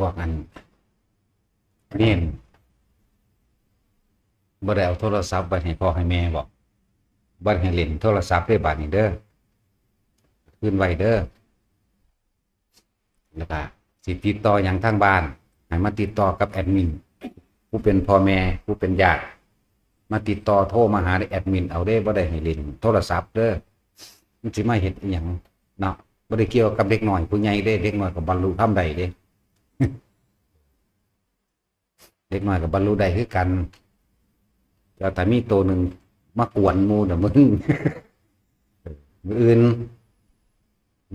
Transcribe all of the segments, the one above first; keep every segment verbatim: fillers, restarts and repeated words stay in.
วกอันเน้นบ่ได้เอาโทรศัพท์ไว้ให้พ่อให้แม่บอก บ่ได้ให้เล่นโทรศัพท์เด้อบาดนี้เด้อ คืนไว้เด้อ แล้วก็สิติดต่อหยังทางบ้าน ให้มาติดต่อกับแอดมิน ผู้เป็นพ่อแม่ ผู้เป็นญาติ มาติดต่อโทรมาหาแอดมินเอาเด้ บ่ได้ให้เล่นโทรศัพท์เด้อ มันสิมาเฮ็ดอีหยังเนาะ บ่ได้เกี่ยวกับเด็กน้อยผู้ใหญ่เด้ เด็กน้อยก็บรรลุธรรมได้เด้ เด็กน้อยก็บรรลุได้คือกัน แต่ถ้ามีตัวหนึ่งมากวนหมู่น่ะมึง มื้ออื่น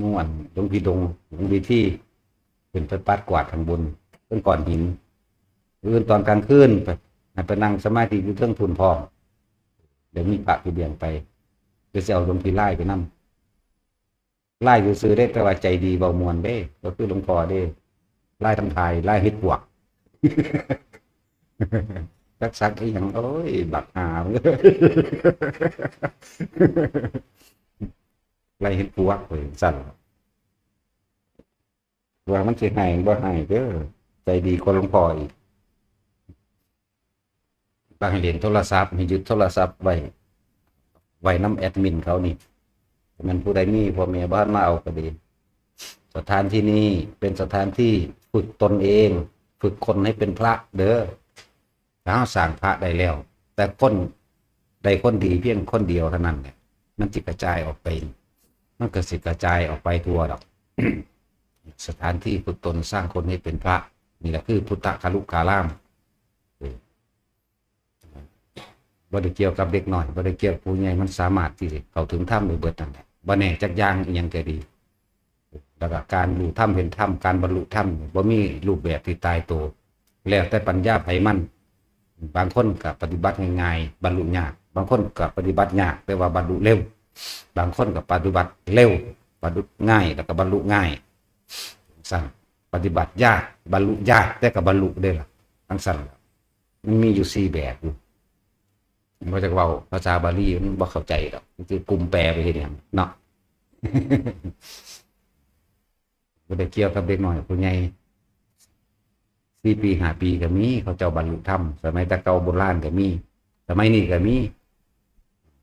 ม่วนหลวงพี่ดง หลวงพี่ที่ ขึ้นไปปัดกวาดข้างบน เพิ่นก้อนหิน มื้ออื่นตอนกลางคืน ไป ให้ไปนั่งสมาธิอยู่เทิงพุ้นพร้อม เดี๋ยวมีพระพี่เลี้ยงไป เดี๋ยวสิเอาหลวงพี่ไล่ไปนำ ไล่ซื่อๆเด้ แต่ว่าใจดีเว้าม่วนเด้ ก็คือหลวงพ่อเด้ ไล่ทั้งทาย ไล่เฮ็ดปวก จักสักอีหยัง โอ้ย บักหา ไล่เฮ็ดปวกเว้ย ซั่น ว่ามันสิให้บ่ให้เด้อ ใจดีกว่าหลวงพ่ออีก บ่ให้เล่นโทรศัพท์ ให้ยึดโทรศัพท์ไว้ ไว้นำแอดมินเขานี่ แม่นผู้ใดมีพ่อแม่บ่ทันมาเอาก็ดี สถานที่นี้เป็นสถานที่ฝึกตนเอง ฝึกคนให้เป็นพระเด้อ ถ้าเราสร้างพระได้แล้ว แต่คนใดคนดีเพียงคนเดียวเท่านั้นเนี่ย มันสิกระจายออกไป มันก็สิกระจายออกไปทั่วดอก สถานที่ฝึกตนสร้างคนให้เป็นพระ นี่แหละคือพุทธคารุคาราม เออ บ่ได้เกี่ยวกับเด็กน้อย บ่ได้เกี่ยวกับผู้ใหญ่ มันสามารถที่สิเข้าถึงธรรมได้เบิดนั่นแหละ บ่แน่จักอย่างอิหยังก็ดี แล้วก็การรู้ธรรมเห็นธรรม การบรรลุธรรม บ่มีรูปแบบที่ตายตัว แล้วแต่ปัญญาไผมัน บางคนก็ปฏิบัติง่ายๆ บรรลุยาก บางคนก็ปฏิบัติยาก แต่ว่าบรรลุเร็ว บางคนก็ปฏิบัติเร็ว บรรลุง่าย แล้วก็บรรลุง่าย ซั่น ปฏิบัติยาก บรรลุยาก แต่ก็บรรลุได้ล่ะ จั่งซั่นล่ะ มันมีอยู่สี่แบบอยู่ บ่จักเว้าภาษาบาลี มันบ่เข้าใจดอก คือกลุ่มแปลไปเฮ็ดหยังเนาะ บ่ได้เกี่ยวกับเด็กน้อยผู้ใหญ่ สี่ปี ห้าปีก็มี เขาเจ้าบรรลุธรรม สมัยแต่เก่าโบราณก็มี สมัยนี้ก็มี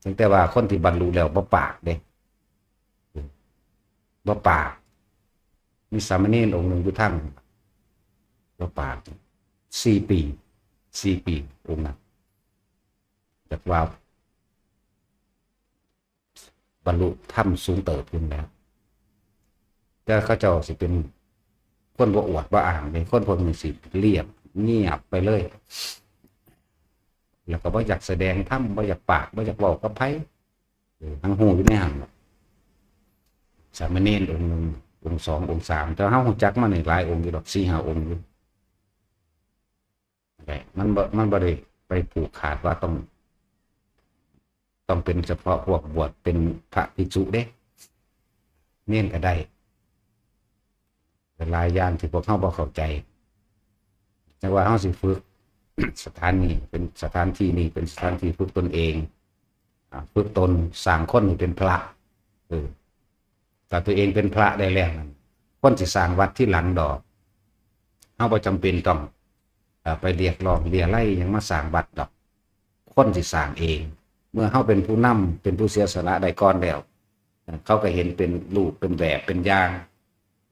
เพียงแต่ว่าคนที่บรรลุแล้วบ่ปากเด้ บ่ปาก มีสามเณรองค์หนึ่งอยู่ทาง บ่ปาก สี่ปี สี่ปี องค์นั้น จักว่าบรรลุธรรมสูงเติบขึ้นแล้ว แต่เขาเจ้าสิเป็นคนบ่อวดบ่อ้างเด้ คนพวกนี้สิเรียบเงียบไปเลย แล้วก็บ่อยากแสดงธรรม บ่อยากปาก บ่อยากเว้ากับไผ เออ ทั้งฮู้อยู่ในหั้นล่ะ สามเณรองค์หนึ่ง องค์สอง องค์สาม แต่เฮารู้จักมานี่หลายองค์อยู่ดอก สี่ห้าองค์อยู่ แต่มันบ่ มันบ่ได้ไปผูกขาดว่าต้อง ต้องเป็นเฉพาะพวกบวชเป็นพระภิกษุเด้ เณรก็ได้ หลายอย่างที่พวกเฮาบ่เข้าใจ จั่งว่าเฮาสิฝึก สถานนี้เป็นสถานที่นี้เป็นสถานที่ฝึกตนเอง อ่า ฝึกตนสร้างคนให้เป็นพระ เออ ถ้าตัวเองเป็นพระได้แล้วนั่น คนสิสร้างวัดทีหลังดอก เฮาบ่จำเป็นต้อง เอ่อ ไปเรียกร้องเรียะไล่หยังมาสร้างวัดดอก คนสิสร้างเอง เมื่อเฮาเป็นผู้นำ เป็นผู้เสียสละได้ก่อนแล้ว เขาก็เห็นเป็นรูปเป็นแบบเป็นอย่าง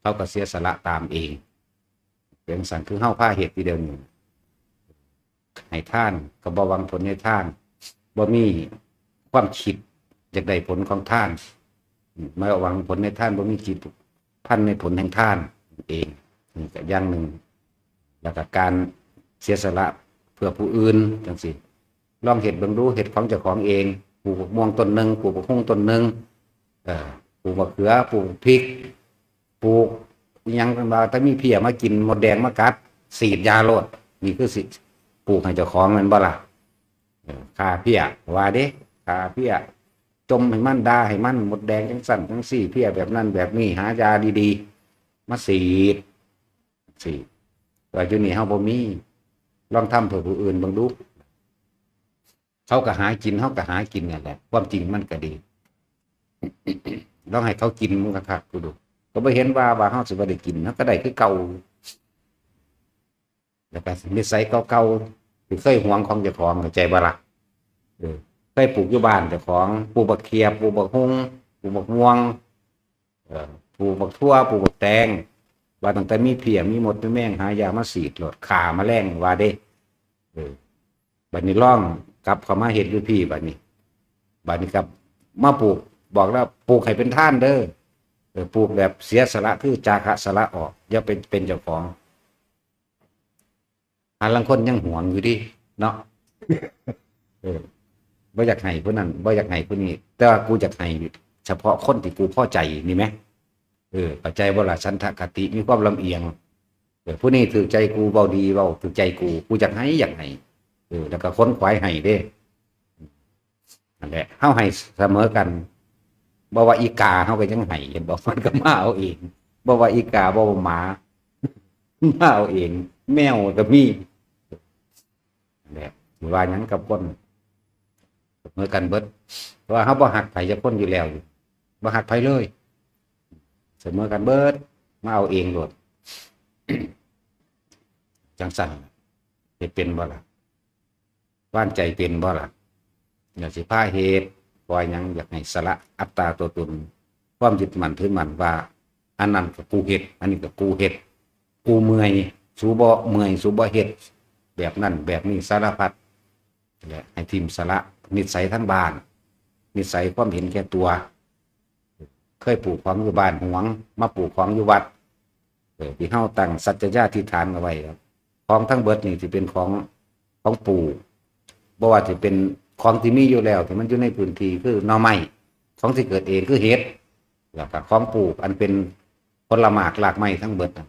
เขาก็เสียสละตามเอง เป็นจั่งซั้นคือเฮาพาเฮ็ดอยู่เดี๋ยวนี้ ให้ทานก็บ่หวังผลในทาน บ่มีความคิดอยากได้ผลของทาน บ่หวังผลในทาน บ่มีจิตผูกพันในผลแห่งทานเอง นี่ก็อย่างหนึ่ง แล้วก็การเสียสละเพื่อผู้อื่นจั่งซี้ ลองเฮ็ดเบิ่งดู เฮ็ดของเจ้าของเอง ปลูกบักม่วงต้นหนึ่ง ปลูกบักฮุ่งต้นหนึ่ง เอ่อ ปลูกมะเขือ ปลูกพริก ปลูกอิหยังต่างๆ ถ้ามีเพี้ยมากิน มดแดงมากัด ฉีดยาโลด นี่คือสิปลูกให้เจ้าของแม่นบ่ล่ะ เออ ฆ่าเพี้ย ว่าเด้ ฆ่าเพี้ย จ่มให้มัน ด่าให้มัน มดแดงจั่งซั้นจั่งซี้ เพี้ยแบบนั้นแบบนี้ หายาดีๆ มาฉีด สิ แต่อยู่นี่เฮาบ่มี ลองทำเพื่อผู้อื่นเบิ่งดู เขาก็หากิน เฮาก็หากินนั่นแหละ ความจริงมันก็ดี ลองให้เขากินมันก็คักกูดู ก็บ่เห็นว่า ว่าเฮาสิบ่ได้กิน เฮาก็ได้คือเก่า แล้วก็นิสัยเก่าๆที่เคยหวงของเจ้าของ เข้าใจบ่ล่ะ? เออ เคยปลูกอยู่บ้านเจ้าของ ปลูกบักเขียบ ปลูกบักฮุ่ง ปลูกบักม่วง เออ ปลูกบักถั่ว ปลูกบักแตง ว่าตั้งแต่มีเพี้ย มีมด มีแมง หายามาฉีดโลด ฆ่าแมลง ว่าเด้ เออ บัดนี้ลองกลับเข้ามาเฮ็ดอยู่พี้ บัดนี้ บัดนี้กลับมาปลูก บอกแล้วปลูกให้เป็นทานเด้อ เออ ปลูกแบบเสียสละ คือจาคะสละออก อย่าไปเป็นเจ้าของ หาลางคนยังหวงอยู่เด้เนาะ เออ บ่อยากให้ผู้นั้น บ่อยากให้ผู้นี้ แต่ว่ากูอยากให้เฉพาะคนที่กูพอใจนี่แหม เออ เข้าใจบ่ล่ะ? ฉันทะคติ มีความลำเอียง เออ ผู้นี้ถืกใจกู เว้าดี เว้าถืกใจกู กูอยากให้ อยากให้ เออ แล้วก็ขนขวายให้เด้ นั่นแหละ เฮาให้เสมอกัน บ่ว่าอีกาเฮาก็ยังให้ เห็นบ่? มันก็มาเอาเอง บ่ว่าอีกา บ่ว่าหมา มาเอาเอง แมวก็มี นั่นแหละ สิว่าหยังกับคน เสมอกันเบิด เพราะว่าเฮาบ่ฮักไผจักคนอยู่แล้ว บ่ฮักไผเลย เสมอกันเบิด มาเอาเองโลด จั่งซั้น เฮ็ดเป็นบ่ล่ะ? วางใจเป็นบ่ล่ะ? อยากสิพาเฮ็ด เพราะว่าหยัง? อยากให้สละอัตตาตัวตน ความยึดมั่นถือมั่นว่า อันนั้นก็กูเฮ็ด อันนี้ก็กูเฮ็ด กูเมื่อย สูบ่เมื่อย สูบ่เฮ็ด แบบนั้นแบบนี้สารพัด และให้ถิ่มสละนิสัยทั้งบ้าน นิสัยความเห็นแก่ตัว เคยปลูกของอยู่บ้านหวง มาปลูกของอยู่วัด เออ ที่เฮาตั้งสัจจญาธิษฐานเอาไว้ครับ ของทั้งเบิดนี่สิเป็นของ ของปู่ บ่ว่าสิเป็นของที่มีอยู่แล้ว ที่มันอยู่ในพื้นที่ คือหน่อไม้ ของที่เกิดเอง คือเห็ด แล้วก็ของปลูกอันเป็นผลหมากรากไม้ทั้งเบิดน่ะ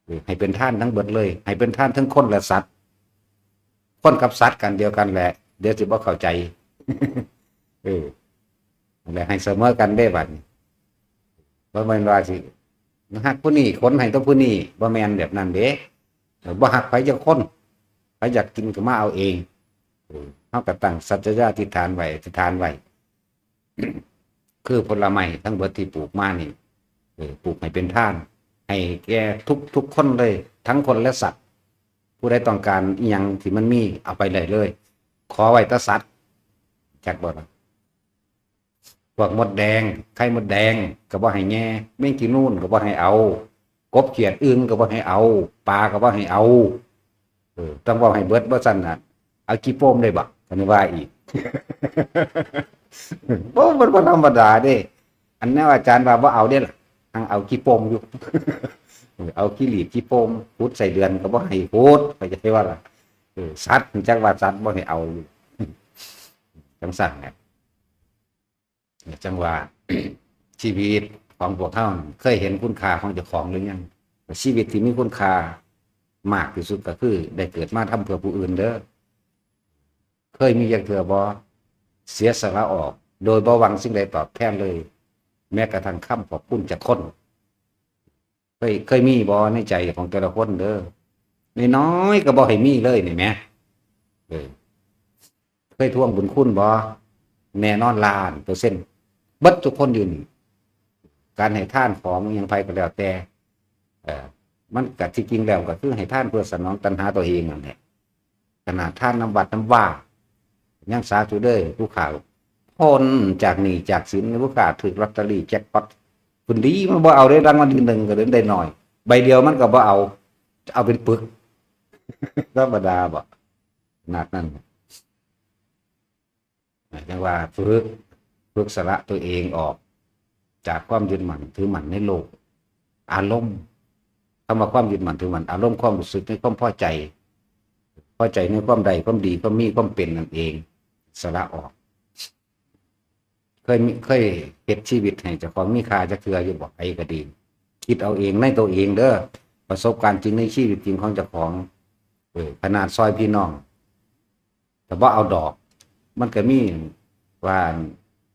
เออ ให้เป็นทานทั้งเบิดเลย ให้เป็นทานทั้งคนและสัตว์ คนกับสัตว์กันเดียวกันแหละ เดี๋ยวสิบ่เข้าใจ เออ นั่นแหละ ให้เสมอกันเด้บัดนี้ บ่แม่นว่าสิฮักผู้นี้ ขนให้แต่ผู้นี้ บ่แม่นแบบนั้นเด้ เออ บ่ฮักไผจักคน ไผอยากกินก็มาเอาเอง เออ เฮาก็ตั้งสัจจญาธิษฐานไว้ อธิษฐานไว้ คือผลไม้ทั้งเบิดที่ปลูกมานี่ เออ ปลูกให้เป็นทาน ให้แก่ทุกๆคนเลย ทั้งคนและสัตว์ ผู้ใดต้องการอิหยังที่มันมี เอาไปได้เลย ขอไว้แต่สัตว์ จักบ่ล่ะ? พวกมดแดง ไข่มดแดงก็บ่ให้แย่ แมงจีนูนก็บ่ให้เอา กบเขียดอึ่งก็บ่ให้เอา ปลาก็บ่ให้เอา เออ ต้องเว้าให้เบิด บ่ซั้นน่ะ เอาขี้โป้มได้บ่ ก็นึกว่าอีก บ่ มันบ่ธรรมดาเด้ อันแนวอาจารย์ว่าบ่เอาเด้ล่ะ หังเอาขี้โป้มอยู่ เออ เอาขี้หลีดขี้โป้ม ขุดไส้เดือนก็บ่ให้ขุด เข้าใจว่าล่ะ เออ สัตว์ จักว่าสัตว์บ่ให้เอาอยู่ จั่งซั้นแหละ จั่งว่า ชีวิตของพวกเฮาเคยเห็นคุณค่าของเจ้าของหรือยัง? ชีวิตที่มีคุณค่ามากที่สุดก็คือได้เกิดมาทำเพื่อผู้อื่นเด้อ เคยมีจักเทื่อบ่ เสียสละออก โดยบ่หวังสิ่งใดตอบแทนเลย แม้กระทั่งคำขอบคุณจากคน เคย เคยมีบ่ในใจของแต่ละคนเด้อ น้อยๆก็บ่ให้มีเลยนี่แหม เออ เคยทวงบุญคุณบ่? แน่นอนล้านเปอร์เซ็นต์ เบิดทุกคนอยู่นี่ การให้ทานของอิหยังไผก็แล้วแต่ เอ่อ มันก็ที่จริงแล้วก็คือให้ทานเพื่อสนองตัณหาตัวเองนั่นแหละ ขนาดทานนำวัดนำวา ยังสาธุเด้อผู้ข้า พ้นจากหนี้จากสิน ผู้ข้าถืกลอตเตอรี่แจ็คพอต เพิ่นดี มันบ่เอาได้รางวัลที่หนึ่งก็ได้น้อย ใบเดียวมันก็บ่เอา เอาเป็นปึก ธรรมดาบ่ ขนาดนั้น จั่งว่าฝึก ฝึกสละตัวเองออก จากความยึดมั่นถือมั่นในโลก อารมณ์ คำว่าความยึดมั่นถือมั่น อารมณ์ความรู้สึกในความพอใจ พอใจในความได้ ความดี ความมี ความเป็นนั่นเอง สละออก เคยมี เคยเฮ็ดชีวิตให้เจ้าของมีค่าจักเทื่ออยู่บ่? ไผก็ดี คิดเอาเองในตัวเองเด้อ ประสบการณ์จริงในชีวิตจริงของเจ้าของ เออ ขนาดซอยพี่น้อง แต่บ่เอาดอก มันก็มีว่า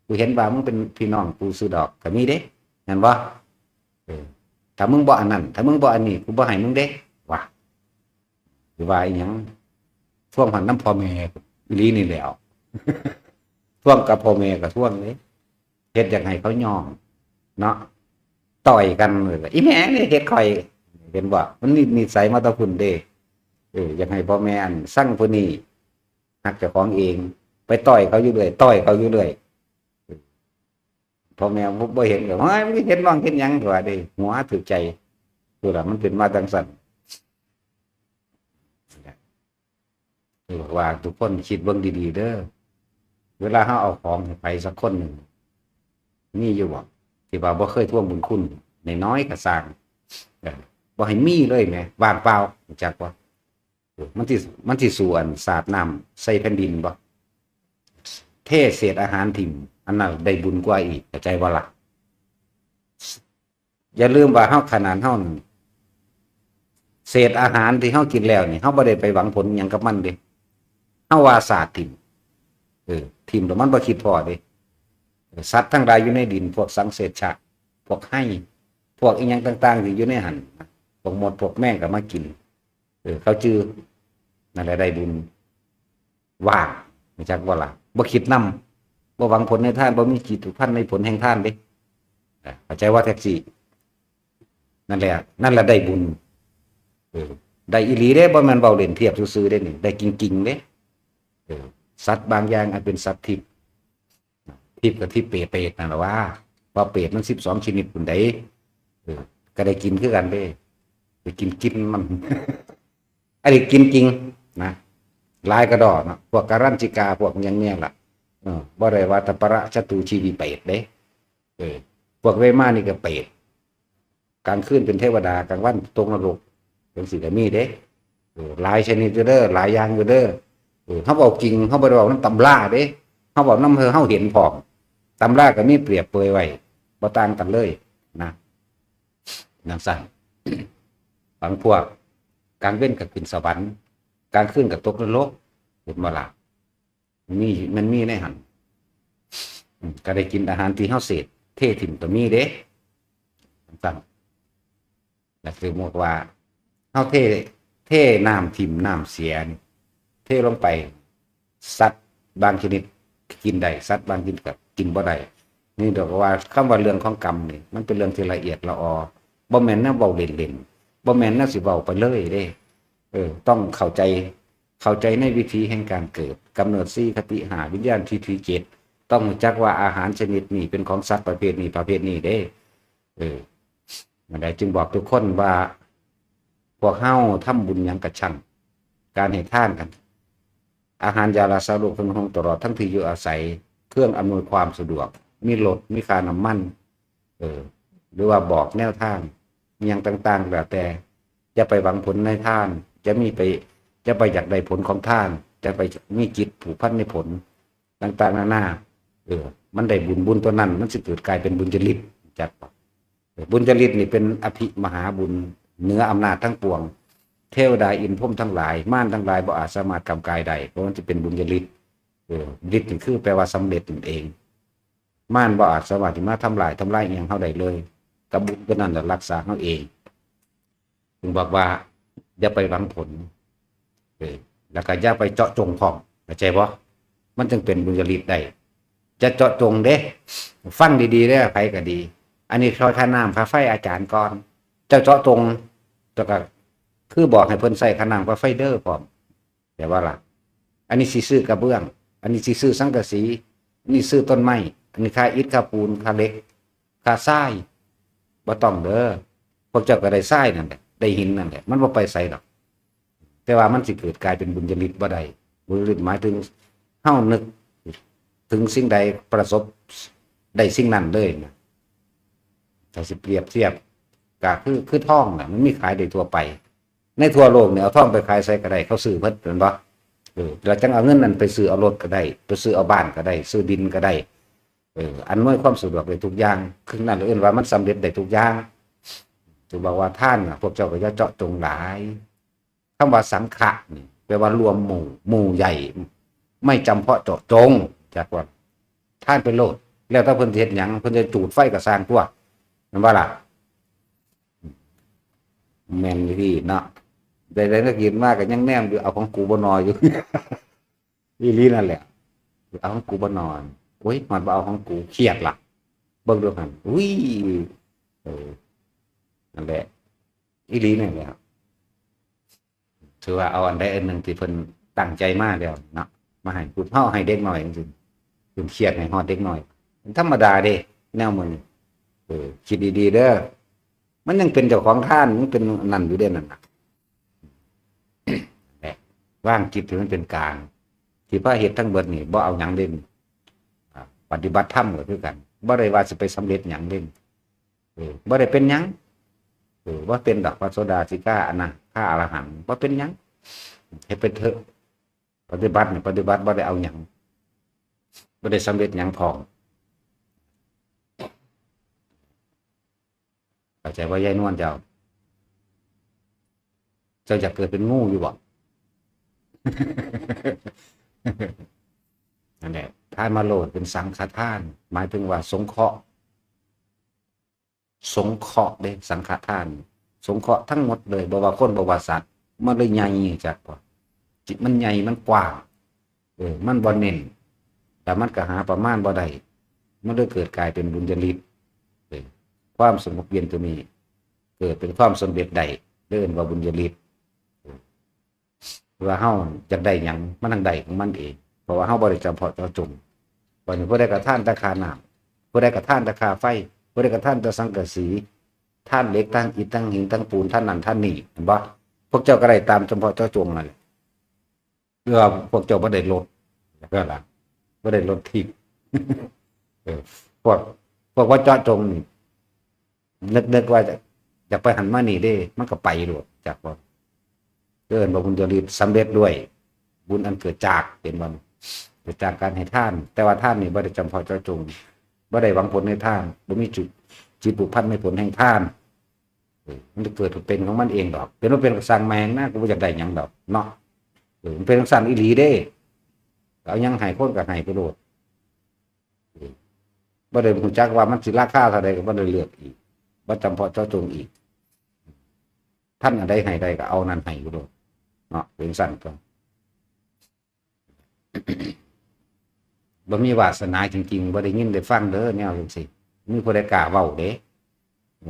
กูเห็นว่ามึงเป็นพี่น้องกูซื่อดอก ก็มีเด้ แม่นบ่? เออ ถ้ามึงบ่อันนั้น ถ้ามึงบ่อันนี้ กูบ่ให้มึงเด้ ว่า สิว่าอีหยัง ทวงฮอดนำพ่อแม่อีหลีนี่แหล้ว ทวงกับพ่อแม่ก็ทวงเด้ เฮ็ดอยากให้เขายอมเนาะ ต่อยกันเลย อีแม่นี่เฮ็ดข่อย เห็นบ่? มันนิ นิสัยมาแต่พุ้นเด้ เออ อยากให้พ่อแม่อันสั่งผู้นี้ ฮักเจ้าของเอง ไปต่อยเขาอยู่เรื่อย ต่อยเขาอยู่เรื่อย พ่อแม่บ่บ่เห็นก็ "เฮ้ย มึงเห็นน้องเห็นหยัง" ก็ว่าเด้ หัวถืกใจ คือล่ะ มันเป็นมาจั่งซั่น เออ ว่าทุกคนคิดเบิ่งดีๆ เด้อ เวลาเฮาเอาของให้ไผสักคนหนึ่ง มีอยู่บ่ ที่ว่าบ่เคยทวงบุญคุณ น้อยๆ ก็ซ่าง เออ บ่ให้มีเลยแหม ว่างเปล่า รู้จักบ่ มันสิ มันสิสู้อันสาดน้ำใส่แผ่นดินบ่ เทเศษอาหารถิ่ม อันนั้นได้บุญกว่าอีก เข้าใจบ่ล่ะ อย่าลืมว่าเฮา ขนาดเฮานั่น เศษอาหารที่เฮากินแล้วนี่ เฮาบ่ได้ไปหวังผลหยังกับมันเด้ เฮาว่าสาดถิ่ม เออ ถิ่มแล้วมันบ่คิดพ้อเด้ เออ สัตว์ทั้งหลายอยู่ในดิน พวกสังเสชะ พวกไฮ่ พวกอิหยังต่างๆ ที่อยู่ในหั่น พวกมด พวกแมงก็มากิน เออ เขาจื่อ นั่นแหละได้บุญ ว่าง รู้จักบ่ล่ะ บ่คิดนำ บ่หวังผลในทาน บ่มีจิตผูกพันในผลแห่งทานเด้ อ่ะ เข้าใจว่าแท็กซี่ นั่นแหละ นั่นแหละได้บุญ เออ ได้อีหลีเด้ บ่แม่นเว้าเล่นเทียบซื่อๆ เด้นี่ ได้จริงๆ เด้ เออ สัตว์บางอย่างอันเป็นสัตว์ทิพย์ ทิพย์กับทิพย์เปรต เปรตนั่นล่ะว่า เพราะเปรตมันสิบสองชนิดพุ้นใด เออ ก็ได้กินคือกันเด้ ไปกินกินมัน อันนี้กินจริงนะ หลายกระดอเนาะ พวกการัญจิกา พวกอย่างเนี้ยล่ะ เออ บ่ได้ว่าแต่ประชะตูชีวิเปรตเด้ เออ พวกเวมานี่ก็เปรต กลางคืนเป็นเทวดา กลางวันตกนรก จั่งซี้ก็มีเด้ เออ หลายชนิดอยู่เด้อ หลายอย่างอยู่เด้อ เออ เฮาเว้าจริง เฮาบ่ได้เว้านำตำราเด้ เฮาเว้านำเฮาเห็นพร้อม ตำราก็มีเปรียบเปรยไว้ บ่ต่างกันเลยนะ จั่งซั้น บางพวก กลางเว็นก็ขึ้นสวรรค์ กลางคืนก็ตกนรก เห็นบ่ล่ะ มี มันมีในหั่น อืม ก็ได้กินอาหารที่เฮาเศษ เทถิ่มก็มีเด้ จั่งซั้น แล้วสมมุติว่า เฮาเท เทน้ำถิ่มน้ำเสียนี่ เทลงไป สัตว์บางชนิดกินได้ สัตว์บางชนิดก็กินบ่ได้ นี่ดอกว่า คำว่าเรื่องของกรรมนี่ มันเป็นเรื่องที่ละเอียดละออ บ่แม่นแนวเว้าเล่นๆ บ่แม่นแนวสิเว้าไปเลยเด้ เออ ต้องเข้าใจ เข้าใจในวิธีแห่งการเกิด กำเนิดสี่ คติห้า วิญญาณทิฏฐิเจ็ด ต้องรู้จักว่าอาหารชนิดนี้เป็นของสัตว์ประเภทนี้ ประเภทนี้เด้ เออ นั่นแหละ จึงบอกทุกคนว่า พวกเฮาทำบุญหยังกะช่าง การให้ทานกัน อาหารยารักษาโรค เครื่องนุ่งห่ม ตลอดทั้งที่อยู่อาศัย เครื่องอำนวยความสะดวก มีรถ มีค่าน้ำมัน เออ หรือว่าบอกแนวทาง อิหยังต่างๆ แล้วแต่ อย่าไปหวังผลในทาน จะมีไป จะไปอยากได้ผลของทาน จะไปมีจิตผูกพันในผล ต่างๆ นานา เออ มันได้บุญ บุญตัวนั้น มันสิเกิดกลายเป็นบุญญาฤทธิ์ จักบ่ เออ บุญญาฤทธิ์นี่เป็นอภิมหาบุญ เหนืออำนาจทั้งปวง เทวดาอินทร์พรหมทั้งหลาย มารทั้งหลายบ่อาจสามารถกำกายได้ เพราะมันจะเป็นบุญญาฤทธิ์ เออ ฤทธิ์นี่คือแปลว่าสำเร็จนั่นเอง มารบ่อาจสามารถที่มาทำลาย ทำลายอิหยังเฮาได้เลย กับบุญตัวนั้นแหละรักษาเฮาเอง ถึงบอกว่า อย่าไปหวังผล เออ แล้วก็อย่าไปเจาะจงพร้อม เข้าใจบ่ มันจึงเป็นบุญญาฤทธิ์ได้ จะเจาะจงเด้ ฟังดีๆ เด้อ ไผก็ดี อันนี้ซอยค่าน้ำค่าไฟอาจารย์ก่อน เจ้าเจาะจง แล้วก็คือบอกให้เพิ่นใส่ค่าน้ำค่าไฟเด้อพร้อม แต่ว่าล่ะ อันนี้สิซื้อกระเบื้อง อันนี้สิซื้อสังกะสี อันนี้ซื้อต้นไม้ อันนี้ค่าอิฐ ค่าปูน ค่าเหล็ก ค่าทราย บ่ต้องเด้อ พวกเจ้าก็ได้ทรายนั่นแหละ ได้หินนั่นแหละ มันบ่ไปไสดอก แต่ว่ามันสิเกิดกลายเป็นบุญญาฤทธิ์บ่ได้ บุญญาฤทธิ์หมายถึง เฮานึกถึงสิ่งใดประสบได้สิ่งนั้นเลยนะ ถ้าสิเปรียบเทียบ ก็คือ คือทองน่ะ มันมีขายได้ทั่วไป ในทั่วโลกเนี่ย เอาทองไปขายไสก็ได้ เขาซื้อเบิด แม่นบ่ เออ แล้วจั่งเอาเงินนั้นไปซื้อเอารถก็ได้ ไปซื้อเอาบ้านก็ได้ ซื้อดินก็ได้ เออ อำนวยความสะดวกได้ทุกอย่าง คือนั่นเอิ้นว่ามันสำเร็จได้ทุกอย่าง ถึงบอกว่าทานน่ะ พวกเจ้าก็อย่าเจาะจงหลาย คำว่าสังฆะนี่ แปลว่ารวมหมู่ หมู่ใหญ่ ไม่จำเพาะเจาะจง จักว่า ทานไปโลด แล้วแต่เพิ่นสิเฮ็ดหยัง เพิ่นจะจูดไฟก็ซ่างตั๊ว แม่นบ่ล่ะ แม่นอีหลีเนาะ ได้ ได้นักเรียนมาก็ยังแนมอยู่ เอาของกูบ่นออยู่ อีหลีนั่นแหละ เอาของกูบ่นอ โอ้ย มันบ่เอาของกู เครียดล่ะ เบิ่งดูหั่น อุ้ย เออ นั่นแหละ อีหลีนั่นแหละ ถือว่าเอาอันใดอันหนึ่งที่เพิ่นตั้งใจมาแล้วเนาะ มาให้ผู้เฒ่าให้เด็กน้อยจังซี่ เพิ่นเครียดให้ฮอดเด็กน้อย มันธรรมดาเด้ แนวมื้อนี้ เออ คิดดีๆเด้อ มันยังเป็นเจ้าของทาน มันเป็นนั่นอยู่เด้นั่นน่ะ แหละ วางจิตให้มันเป็นกลาง ที่พาเฮ็ดทั้งเบิดนี่ บ่เอาหยังเด้ อ่า ปฏิบัติธรรมก็คือกัน บ่ได้ว่าสิไปสำเร็จหยังเด้ เออ บ่ได้เป็นหยัง เออ บ่เป็นดอก พระโสดา สิกา อนาคา อรหันต์ บ่เป็นหยัง เฮ็ดไปเถอะ ปฏิบัตินี่ ปฏิบัติบ่ได้เอาหยัง บ่ได้สำเร็จหยังพร้อม เข้าใจบ่ยายนวลเจ้า เจ้าอยากเกิดเป็นงูอยู่บ่ นั่นแหละ ทานมาโลดเป็นสังฆทาน หมายถึงว่าสงเคราะห์ สงเคราะห์เด้ สังฆทาน สงเคราะห์ทั้งหมดเลย บ่ว่าคน บ่ว่าสัตว์ มันเลยใหญ่ จักว่า จิตมันใหญ่ มันกว้าง เออ มันบ่เน้น แต่มันก็หาประมาณบ่ได้ มันเลยเกิดกลายเป็นบุญญาฤทธิ์ เออ ความสงบเย็นตัวนี้ เกิดเป็นความสำเร็จได้ เรียกว่าบุญญาฤทธิ์ เออ ว่าเฮาอยากได้หยัง มันทั้งได้ของมันเอง เพราะว่าเฮาบ่ได้จำเพาะเจาะจง วันนี้ผู้ใดกระทานแต่ค่าน้ำ ผู้ใดกระทานแต่ค่าไฟ ผู้ใดกระทานแต่สังกะสี ทานเหล็ก ทานอิฐ ทานหิน ทานปูน ทานนั่น ทานนี่ เห็นบ่ พวกเจ้าก็ได้ตามจำเพาะเจาะจงนั่นแหละ เพื่อพวกเจ้าบ่ได้ลด แล้วก็ล่ะ บ่ได้ลดทิพย์ เออ พวก พวกว่าเจาะจงนี่ นึก นึกว่าจะ อยากไปหันมานี่เด้ มันก็ไปโลด จักว่า เอิ้นว่าบุญญาฤทธิ์สำเร็จด้วย บุญอันเกิดจาก เป็นว่า เกิดจากการให้ทาน แต่ว่าทานนี่บ่ได้จำเพาะเจาะจง บ่ได้หวังผลในทาน บ่มีจุด จิตผูกพันในผลแห่งทาน เออ มันจะเกิดเป็นของมันเองดอก เป็นว่าเป็นก็สร้างแม่งนะ กูบ่อยากได้หยังดอก เนาะ เออ มันเป็นจั่งซั้นอีหลีเด้ เอาหยังให้คนก็ให้ไปโลด เออ บ่ได้รู้จักว่ามันสิราคาเท่าใดก็บ่ได้เลือกอีก บ่จำเพาะเจาะจงอีก ท่านอันใดให้ได้ก็เอานั้นให้อยู่โลด เนาะ เป็นซั่นก็ บ่มีวาสนาจริงๆ บ่ได้ยินได้ฟังเด้อ แนวจั่งซี้ มีผู้ใดกล้าเว้าเด้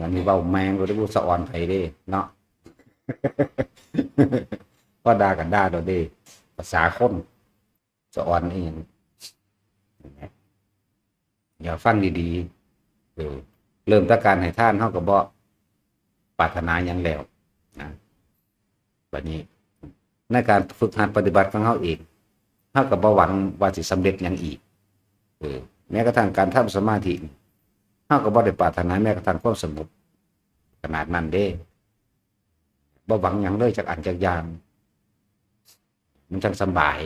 อันนี้เว้าแม่งบ่ได้ผู้สะออนไผเด้ เนาะ พอด่าก็ด่าโลดเด้ ภาษาคน สะออนอีหยัง อย่าฟังดีๆ เออ เริ่มแต่การให้ทาน เฮาก็บ่ปรารถนาหยังแล้วนะ บัดนี้ ในการฝึกหัดปฏิบัติของเฮาเอง เฮาก็บ่หวังว่าสิสำเร็จหยังอีก เออ แม้กระทั่งการทำสมาธินี่ เฮาก็บ่ได้ปรารถนาแม้กระทั่งความสงบขนาดนั้นเด้ บ่หวังหยังเลยจักอันจักอย่าง มันจั่งสำบาย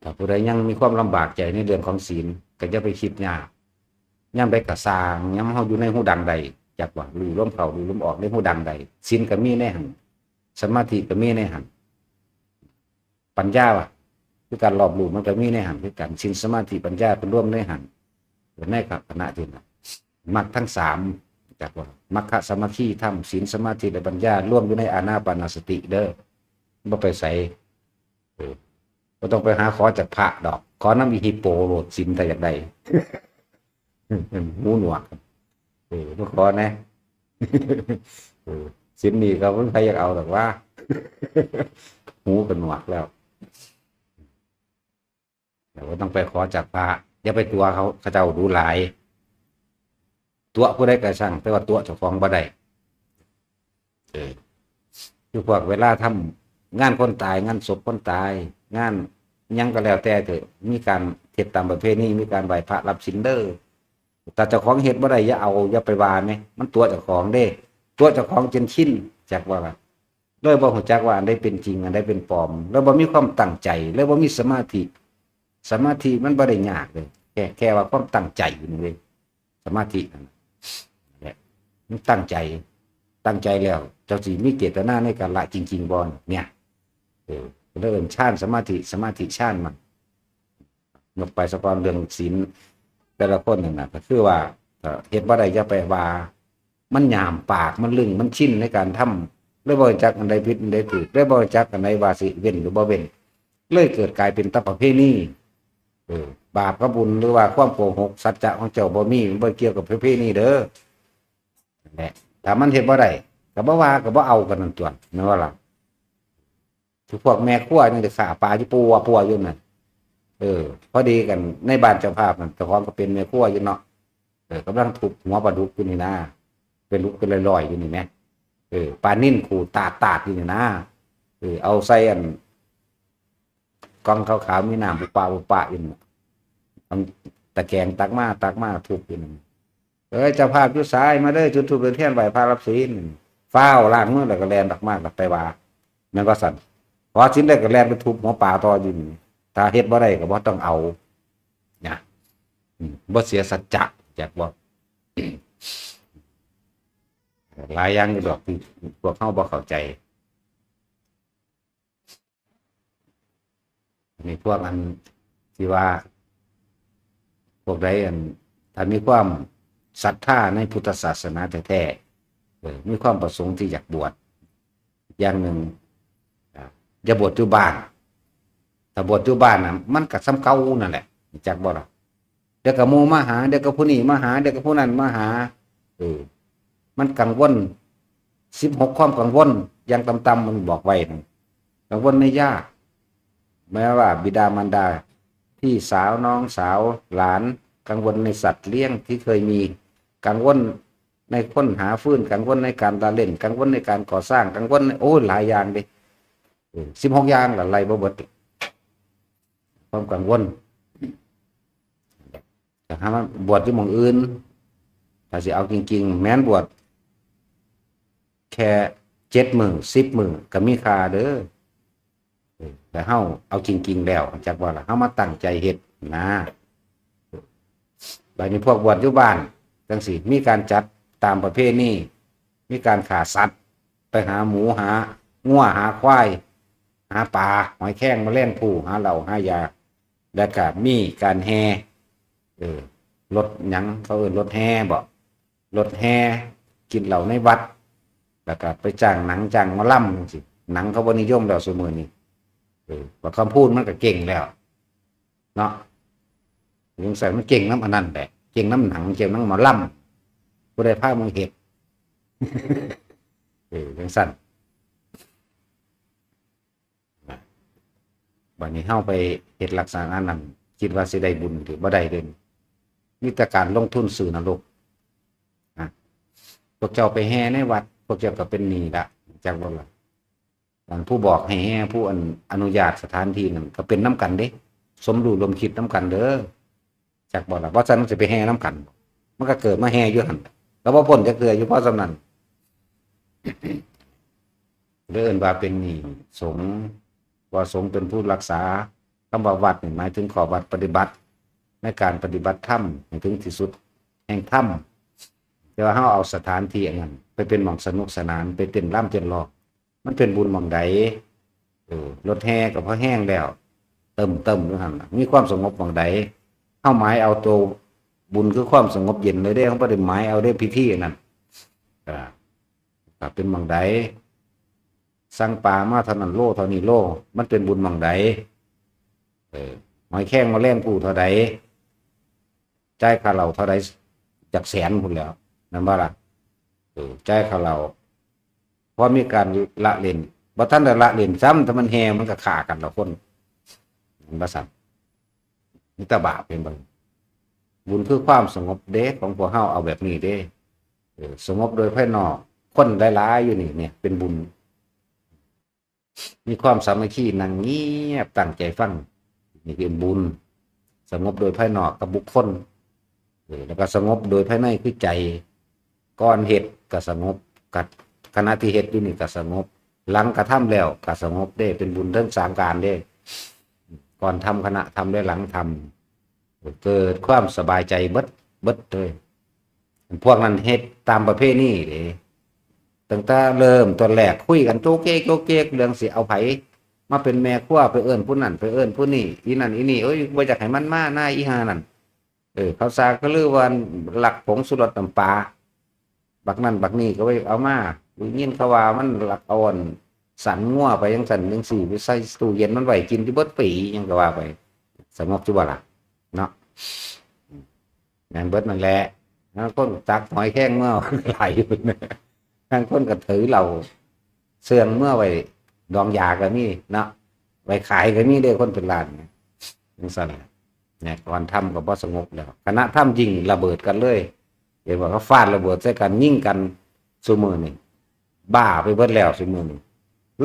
ถ้าผู้ใดยังมีความลำบากใจในเรื่องของศีล ก็อย่าไปคิดยาก ยามใดก็ซ่าง ยามเฮาอยู่ในฮูดังใด จักว่า ฮู้ลมเข้า ฮู้ลมออก ในฮูดังใด ศีลก็มีในหั่น สมาธิก็มีในหั่น ปัญญาว่ะ คือการรอบรู้มันก็มีในหั่นคือกัน ศีล สมาธิ ปัญญา เป็นรวมในหั่น ในขณะที่นั้น มรรคทั้งสาม จักว่า มรรคสามัคคีธรรม ศีล สมาธิ และปัญญา รวมอยู่ในอานาปานสติเด้อ บ่ไปไส เออ บ่ต้องไปหาขอจากพระดอก ขอนำอีฮิปโปโลด ศีลถ้าอยากได้ หูหนวก เออ มาขอแหน่ เออ ศีลนี่ก็บ่มีใครอยากเอาดอกว่า หูก็หนวกแล้ว แต่ว่าต้องไปขอจากพระ อย่าไปตั๋วเขา เขาเจ้าดูหลาย ตั๋วผู้ใดก็ช่าง แต่ว่าตั๋วเจ้าของบ่ได้ เออ คือพวกเวลาทำงานคนตาย งานศพคนตาย งานหยังก็แล้วแต่เถอะ มีการเฮ็ดตามประเพณี มีการไหว้พระรับศีลเด้อ ถ้าเจ้าของเฮ็ดบ่ได้ อย่าเอา อย่าไปว่าแหม มันตั๋วเจ้าของเด้ ตั๋วเจ้าของจนชิน จักว่า โดยบ่รู้จักว่าอันใดเป็นจริง อันใดเป็นปลอม แล้วบ่มีความตั้งใจ แล้วบ่มีสมาธิ สมาธิมันบ่ได้ยากเลย แค่ แค่ว่าความตั้งใจนี่เอง สมาธินั่นน่ะ เนี่ย มันตั้งใจ ตั้งใจแล้ว เจ้าสิมีเจตนาในการละจริงๆบ่ เนี่ย เออ ก็เลยเอิ้นฌานสมาธิ สมาธิฌานมัน ยกไปซะก่อนเรื่องศีลแต่ละคนนั่นน่ะ ก็คือว่า เอ่อ เฮ็ดบ่ได้อย่าไปว่า มันหยามปาก มันลึง มันชินในการทำ เลยบ่รู้จักอันใดผิดอันใดถูก เลยบ่รู้จักอันใดว่าสิเว้นหรือบ่เว้น เลยเกิดกลายเป็นตะประเพณี เออ บาปกับบุญหรือว่าความโกหก สัจจะของเจ้าบ่มี มันบ่เกี่ยวกับประเพณีเด้อ นั่นแหละ ถ้ามันเฮ็ดบ่ได้ ก็บ่ว่าก็บ่เอากันนั่นตั๊ว แม่นบ่ล่ะ คือพวกแม่ครัวยังได้ฆ่าปลาอยู่ปัวปัวอยู่นั่น เออ พอดีกันในบ้านเจ้าภาพนั่น เจ้าของก็เป็นแม่ครัวอยู่เนาะ เออ กำลังทุบหัวปลาดุกอยู่นี่นะ เป็นลูกเป็นลอยๆอยู่นี่แหม เออ ปลานิลขูดตาดๆอยู่นี่นะ เออ เอาใส่อัน กล่องขาวๆ มีน้ำปุบปะปุบปะอยู่นั่น เอาตะแกรงตักมา ตักมาทุบอยู่นั่น เอ้ย เจ้าภาพอยู่ไส มาเด้อ จุดธูปจุดเทียนไหว้พระรับศีล ฟ้าวล้างมือแล้วก็แล่นออกมา ก็ไปว่า แม่นบ่ซั่น ขอศีลได้ก็แล่นไปทุบหัวปลาต่ออยู่นี่ ถ้าเฮ็ดบ่ได้ก็บ่ต้องเอา นะ อืม บ่เสียสัจจะ จักบ่ หลายอย่างอยู่ดอกที่พวกเฮาบ่เข้าใจ นี่พวกอันที่ว่า พวกใดอัน ถ้ามีความศรัทธาในพุทธศาสนาแท้ๆ เออ มีความประสงค์ที่อยากบวช อย่างหนึ่ง อ่า อย่าบวชอยู่บ้าน ถ้าบวชอยู่บ้านน่ะ มันก็ส่ำเก่านั่นแหละ จักบ่ล่ะ เดี๋ยวก็หมู่มาหา เดี๋ยวก็ผู้นี้มาหา เดี๋ยวก็ผู้นั้นมาหา เออ มันกังวล สิบหก ความกังวล อย่างต่ำๆ มันบอกไว้นะ กังวลในญาติ แม้ว่าบิดามารดา พี่สาว น้องสาว หลาน กังวลในสัตว์เลี้ยงที่เคยมี กังวลในคนหาฟืน กังวลในการละเล่น กังวลในการก่อสร้าง กังวลใน โอ้ย หลายอย่างเด้ เออ สิบหก อย่างละไล่บ่เบิด ความกังวล แต่ถ้ามาบวชอยู่หม่องอื่น ถ้าสิเอาจริงๆ แม่นบวชแค่เจ็ดมื้อ สิบมื้อ ก็มีค่าเด้อ เออ แต่เฮาเอาจริงๆ แล้ว จักว่าล่ะ เฮามาตั้งใจเฮ็ดนะ บัดนี้พวกบวชอยู่บ้านจังซี่ มีการจัดตามประเพณี มีการฆ่าสัตว์ ไปหาหมู หางัว หาควาย หาปลา หอยแครง แมลงภู่ หาเหล้า หายา แล้วก็มีการแห่ เออ รถหยัง เขาเอิ้นรถแห่บ่ รถแห่ กินเหล้าในวัด แล้วก็ไปจ้างหนัง จ้างหมอลำจังซี่ หนังเขาบ่นิยมแล้วซุมื้อนี้ เออ บักคำพูนมันก็เก่งแล้ว เนาะ จังซั่นมันเก่งนำอันนั้นแหละ เก่งนำหนัง เก่งนำหมอลำ ผู้ใดพามึงเฮ็ด เออ จังซั่น บัดนี้เฮาไปเฮ็ดลักษณะนั้น คิดว่าสิได้บุญ ถือบ่ได้เด้ มีแต่การลงทุนซื้อนรก นะ พวกเจ้าไปแห่ในวัด พวกเจ้าก็เป็นหนี้ละ จักบ่ล่ะ อันผู้บอกให้แห่ ผู้อันอนุญาตสถานที่นั่นก็เป็นนำกันเด้ สมรู้ร่วมคิดนำกันเด้อ จักบ่ล่ะ บ่ซั่นมันสิไปแห่นำกัน มันก็เกิดมาแห่อยู่หั่น ก็บ่พ้นจักเทื่ออยู่ เพราะส่ำนั้น เลยเอิ้นว่าเป็นหนี้สงฆ์ ว่าสงฆ์เป็นผู้รักษา คำว่าวัดนี่หมายถึงข้อวัดปฏิบัติ ในการปฏิบัติธรรมให้ถึงที่สุดแห่งธรรม แต่ว่าเฮาเอาสถานที่อันนั้นไปเป็นหม่องสนุกสนาน ไปเต้นรำเต้นร้อง มันเป็นบุญหม่องใด เออ รถแห่ก็พอแห้งแล้ว เติมๆ อยู่หั่นน่ะ มีความสงบหม่องใด เฮาหมายเอาตัวบุญคือความสงบเย็นเลยเด้ เฮาบ่ได้หมายเอาเด้พิธีอันนั้น อ่า ก็เป็นหม่องใด สั่งปลามาเท่านั้นโล เท่านี้โล มันเป็นบุญหม่องใด เออ หอยแครงแมลงภู่เท่าใด จ่ายค่าเหล้าเท่าใด จักแสนพุ้นแหล้ว แม่นบ่ล่ะ เออ จ่ายค่าเหล้า พอมีการละเล่น บ่ทันได้ละเล่นซ้ำ แต่มันแห่ มันก็ฆ่ากันละคน แม่นบ่ซั่น มีแต่บาป เห็นบ่ บุญคือความสงบเด้ ของพวกเฮาเอาแบบนี้เด้ เออ สงบโดยภายนอก คนหลายๆ อยู่นี่เนี่ย เป็นบุญ มีความสามัคคี นั่งเงียบตั้งใจฟัง นี่เป็นบุญ สงบโดยภายนอกกับบุคคล เออ แล้วก็สงบโดยภายในคือใจ ก่อนเฮ็ดก็สงบ กับขณะที่เฮ็ดอยู่นี่ก็สงบ หลังกระทำแล้วก็สงบเด้ เป็นบุญทั้งสามการเด้ ก่อนทำ ขณะทำ และหลังทำ เกิดความสบายใจเบิด เบิดเลย พวกนั้นเฮ็ดตามประเพณีเด้ ตั้งแต่เริ่มต้นแรกคุยกันโจกเจกโจกเจก เรื่องสิเอาไผมาเป็นแม่ครัว ไปเอิ้นผู้นั้น ไปเอิ้นผู้นี้ อีนั่นอีนี่ เอ้ย บ่อยากให้มันมานะ อีห่านั่น เออ เขาสากก็ลือว่าลักผงชูรสน้ำปลา บักนั่นบักนี่ก็ไปเอามา ได้ยินเขาว่ามันลักเอาอันสันงัวไปจังซั่นจังซี่ ไปใส่ตู้เย็นมันไว้กินอยู่เบิดปี หยังก็ว่าไป สงบอยู่บ่ล่ะ เนาะ แม่นเบิดนั่นแหละ แล้วคนตักหอยแครงมาหลายอยู่ ลางคนก็ถือเหล้าเสื่องเมือไว้ดองยาก็มีเนาะ ไว้ขายก็มีเด้ คนเป็นล้านเนี่ย จังซั่นแหละ เนี่ย ก่อนธรรมก็บ่สงบแล้ว คณะธรรมยิ่งระเบิดกันเลย เห็นว่าเขาฟาดระเบิดใส่กัน ยิงกันซุมื้อนี่ บ้าไปเบิดแล้วซุมื้อนี่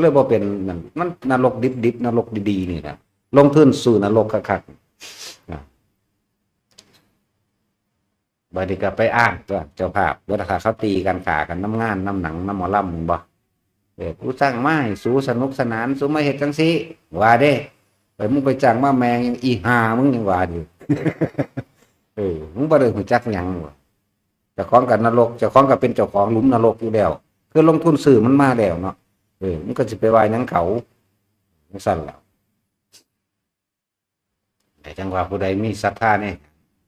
เลยบ่เป็นนั่น มันนรกดิบๆ นรกดีๆ นี่แหละ ลงทุนสู้นรกคักๆ อ่ะ บัดนี้ก็ไปอ้างตัวเจ้าภาพ เวลาเขาตีกัน ฆ่ากันนำงาน นำหนัง นำหมอลำ แม่นบ่ เออ กูจ้างมาให้สูสนุกสนาน สูมาเฮ็ดจังซี่ ว่าเด้ ไป มึงไปจ้างมาแม่ง อีห่า มึงยังว่าอยู่ เออ มึงบ่ได้รู้จักหยังบ่ เจ้าของก็นรก เจ้าของก็เป็นเจ้าของหลุมนรกอยู่แล้ว คือลงทุนซื้อมันมาแล้วเนาะ เออ มึงก็สิไปว่าหยังเขา จังซั่นแหละ แต่จังว่าผู้ใดมีศรัทธาเนี่ย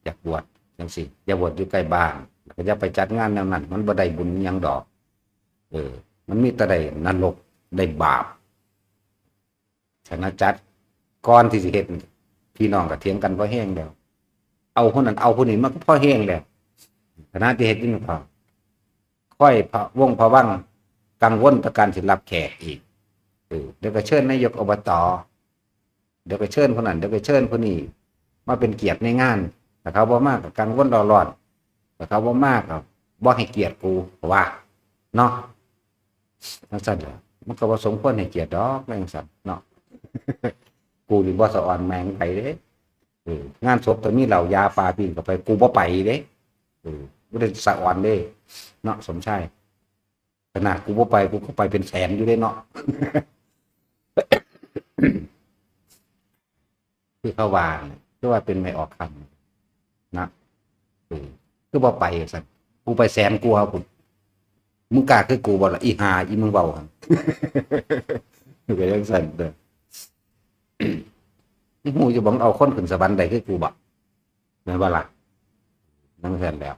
อยากบวชจังซี่ อย่าบวชอยู่ใกล้บ้าน ก็อย่าไปจัดงานแนวนั้น มันบ่ได้บุญหยังดอก เออ มันมีแต่ได้นรก ได้บาป คณะจัด ก่อนที่สิเฮ็ด พี่น้องก็เถียงกันพอแฮงแล้ว เอาผู้นั้น เอาผู้นี้ มันก็พอแฮงแล้ว คณะที่เฮ็ดอยู่นี่พอ ค่อยพะวงพะวัง กังวลต่อการสิรับแขกอีก เออ เดี๋ยวก็เชิญนายก อบต. เดี๋ยวก็เชิญผู้นั้น เดี๋ยวก็เชิญผู้นี้ มาเป็นเกียรติในงาน ถ้าเขาบ่มาก็กังวลเร่าร้อน ถ้าเขาบ่มาก็บ่ให้เกียรติกู ว่า เนาะ จังซั่นล่ะ มันก็บ่สมควรให้เกียรติดอก จังซั่นเนาะ กูนี่บ่สะออนแม่งไผเด้ เออ งานศพต้องมีเหล้ายาปลาปิ้งเข้าไป กูบ่ไปเด้ เออ บ่ได้สะออนเด้ เนาะ สมชาย ขนาดกูบ่ไป กูก็ไปเป็นแสนอยู่เด้เนาะ คือเขาว่าน่ะ คือว่าเป็นไม่ออกคำนะ เออ คือบ่ไปซั่น กูไปแสนกว่าพุ้น มึงกล้าคือกูบ่ล่ะ อีห่า อีมึงเว้าหั่น ก็จังซั่นเด้อ มึงฮู้อยู่บ่ มึงเอาคนขึ้นสวรรค์ได้คือกูบ่ แม่นบ่ล่ะ จังซั่นแหล้ว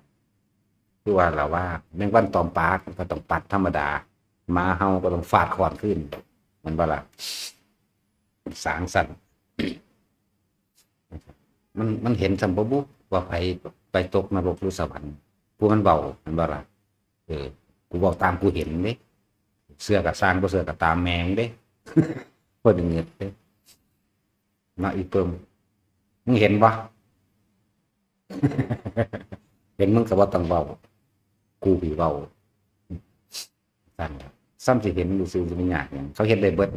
คือว่าล่ะว่า แมงวันตอมปากมันก็ต้องปัดธรรมดา หมาเห่าก็ต้องฟาดค้อนคืน แม่นบ่ล่ะ สร้างสรรค์ มัน มันเห็นซ้ำบ่บุ ว่าไผไปตกนรกหรือสวรรค์ ผู้มันเว้า แม่นบ่ล่ะ เออ กูเว้าตามกูเห็นเด้ เชื่อก็ซ่าง บ่เชื่อก็ตามแม่งเด้ เพิ่นเงิดเด้ มาอีเปิม มึงเห็นบ่ เห็นมึงก็บ่ต้องเว้า กูสิเว้า ซั่นล่ะ ซ้ำสิเห็นอยู่ซื่อๆ สิไปยากหยัง เขาเฮ็ดได้เบิด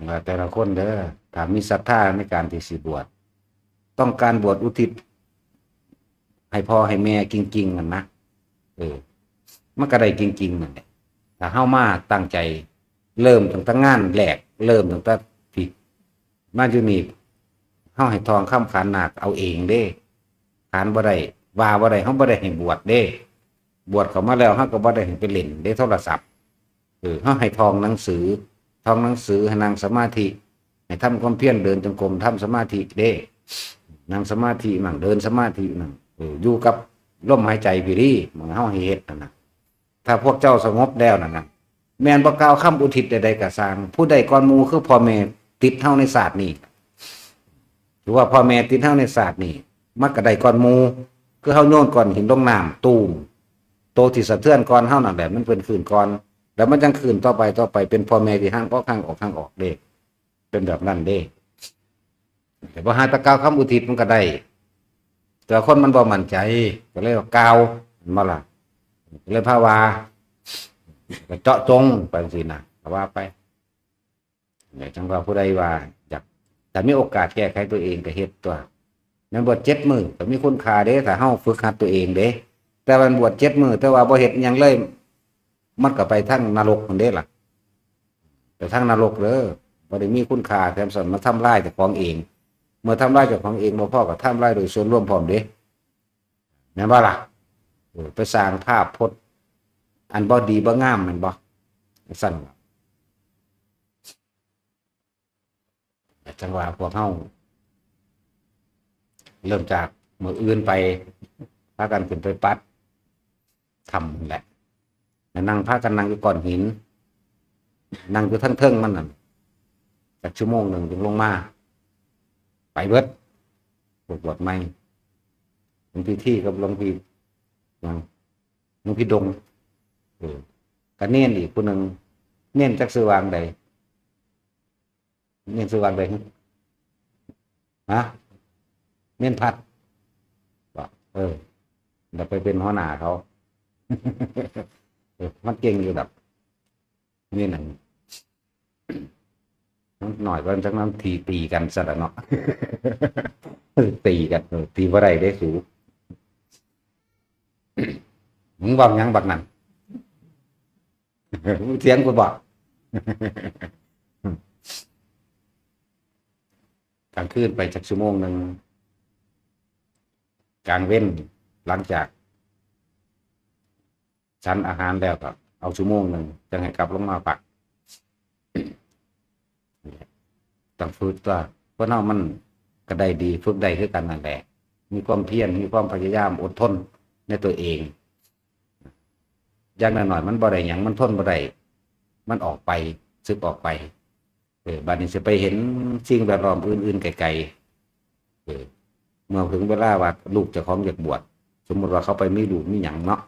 ว่าแต่ละคนเด้อ ถ้ามีศรัทธาในการที่สิบวช ต้องการบวชอุทิศ ให้พ่อให้แม่จริงๆ นั่นนะ เออ มันก็ได้จริงๆ นั่นแหละ ถ้าเฮามาตั้งใจ เริ่มตั้งแต่งานแรก เริ่มตั้งแต่ผิด มาอยู่นี่ เฮาให้ท่องคำขานนาคเอาเองเด้ ขานบ่ได้ ว่าบ่ได้ เฮาบ่ได้ให้บวชเด้ บวชเข้ามาแล้ว เฮาก็บ่ได้ให้ไปเล่นเด้โทรศัพท์ เออ เฮาให้ท่องหนังสือ ท่องหนังสือ ให้นั่งสมาธิ ให้ทำความเพียร เดินจงกรม ทำสมาธิเด้ นั่งสมาธิมั่ง เดินสมาธิมั่ง เออ อยู่กับลมหายใจพี้ดี หม่องเฮาให้เฮ็ดนั่นน่ะ ถ้าพวกเจ้าสงบแล้วนั่นน่ะ แม่นบ่กล่าวคำอุทิศใดๆ ก็ซ่าง ผู้ใดก่อนหมู่คือพ่อแม่ติดเฮาในชาตินี้ ถือว่าพ่อแม่ติดเฮาในชาตินี้ มันก็ได้ก่อนหมู่ คือเฮาโยนก้อนหินลงน้ำตูม โตที่สะเทือนก่อนเฮานั่นแหละ มันเป็นคลื่นก่อน แล้วมันจั่งคลื่นต่อไป ต่อไป เป็นพ่อแม่ที่ห่างออก ห่างออก ห่างออกเด้ เป็นแบบนั้นเด้ แต่บ่หาแต่กล่าวคำอุทิศมันก็ได้ แต่คนมันบ่มั่นใจ ก็เลยว่ากล่าว แม่นบ่ล่ะ ก็เลยพาว่า ก็เจาะจงไปจังซี่นะ ก็ว่าไป เนี่ย จั่งว่าผู้ใดว่าอยาก ถ้ามีโอกาสแก้ไขตัวเองก็เฮ็ดตั๊ว แม่นบวชเจ็ดมื้อก็มีคุณค่าเด้ ถ้าเฮาฝึกหัดตัวเองเด้ แต่ว่าบวชเจ็ดมื้อ แต่ว่าบ่เฮ็ดอิหยังเลย มันก็ไปทางนรกพุ้นเด้ล่ะ ไปทางนรกเด้อ บ่ได้มีคุณค่า แถมซ้ำมาทำลายเจ้าของเอง เมื่อทำลายเจ้าของเองบ่พอ ก็ทำลายโดยส่วนรวมพร้อมเด้ แม่นบ่ล่ะ เออ ไปสร้างภาพพจน์อันบ่ดีบ่งามแม่นบ่ ซั่นล่ะ จั่งว่าพวกเฮา เริ่มจากมื้ออื่นไป พากันขึ้นไปปัดถ้ำนั่นแหละ แล้วนั่ง พากันนั่งอยู่ก้อนหิน นั่งอยู่เทิงๆ มันนั่น จักชั่วโมงหนึ่งจึงลงมา ไปเบิด พวกบวชใหม่ หลวงพี่ทีกับหลวงพี่ หยัง หลวงพี่ดง เออ ก็เณรอีกผู้หนึ่ง เณรจักชื่อว่าจั่งใด เณรชื่อว่าจั่งใด ฮะ เณรพัด บอก เออ เดี๋ยวไปเป็นหัวหน้าเขา เออ มันเก่งอยู่ดอก นี่นั่น มันหน่อยก็จังนั้นทีตีกันซะแล้วเนาะ ตีกัน เออ ตีบ่ได้เด้สู มึงเว้าหยังบักนั่น เสียงกูบอก กลางคืนไปจักชั่วโมงหนึ่ง กลางเว็น หลังจากฉันอาหารแล้วก็เอาชั่วโมงหนึ่ง จั่งให้กลับลงมาพัก ต้องฝึกตัว คนเฮามันก็ได้ดี ฝึกได้คือกันนั่นแหละ มีความเพียร มีความพยายาม อดทนในตัวเอง อย่างน้อยๆ มันบ่ได้หยัง มันทนบ่ได้ มันออกไป สึกออกไป เออ บัดนี้สิไปเห็นสิ่งแวดล้อมอื่นๆ ไกลๆ เออ เมื่อถึงเวลาว่าลูกเจ้าของอยากบวช สมมุติว่าเขาไปมีลูกมีหยังเนาะ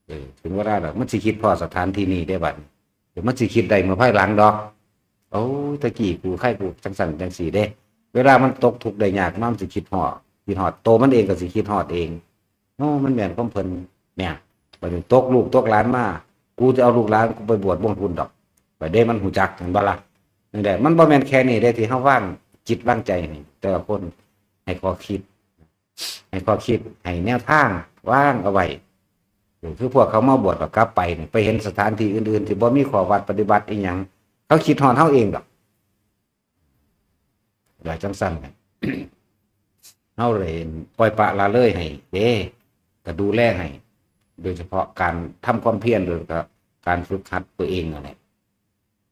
เออ ถึงเวลาแล้วมันสิคิดพ้อสถานที่นี้ได้บัดนี้ เดี๋ยวมันสิคิดได้เมื่อภายหลังดอก โอ้ย ตะกี้กูใคร่กูจังซั่นจังซี่เด้ เวลามันตกทุกข์ได้ยากมา มันสิคิดฮอด คิดฮอด โตมันเองก็สิคิดฮอดเอง โอ้ มันแม่นความเพิ่น เนี่ย บัดนี้ตกลูกตกหลานมา กูจะเอาลูกหลานกูไปบวชบ่ฮอดพุ้นดอก บัดเด้มันฮู้จัก เห็นบ่ล่ะ นั่นแหละ มันบ่แม่นแค่นี้เด้ที่เฮาวางจิตวางใจให้แต่ละคน ให้ข้อคิด ให้ข้อคิด ให้แนวทางวางเอาไว้ คือพวกเขามาบวชแล้วกลับไปนี่ ไปเห็นสถานที่อื่นๆ ที่บ่มีข้อวัดปฏิบัติอีหยัง เขาคิดฮอดเฮาเองดอก ว่าจั่งซั่นน่ะ เฮาเลยปล่อยปละละเลยให้เด้ ก็ดูแลให้ โดยเฉพาะการทำความเพียร โดยเฉพาะการฝึกหัดตัวเองนั่นแหละ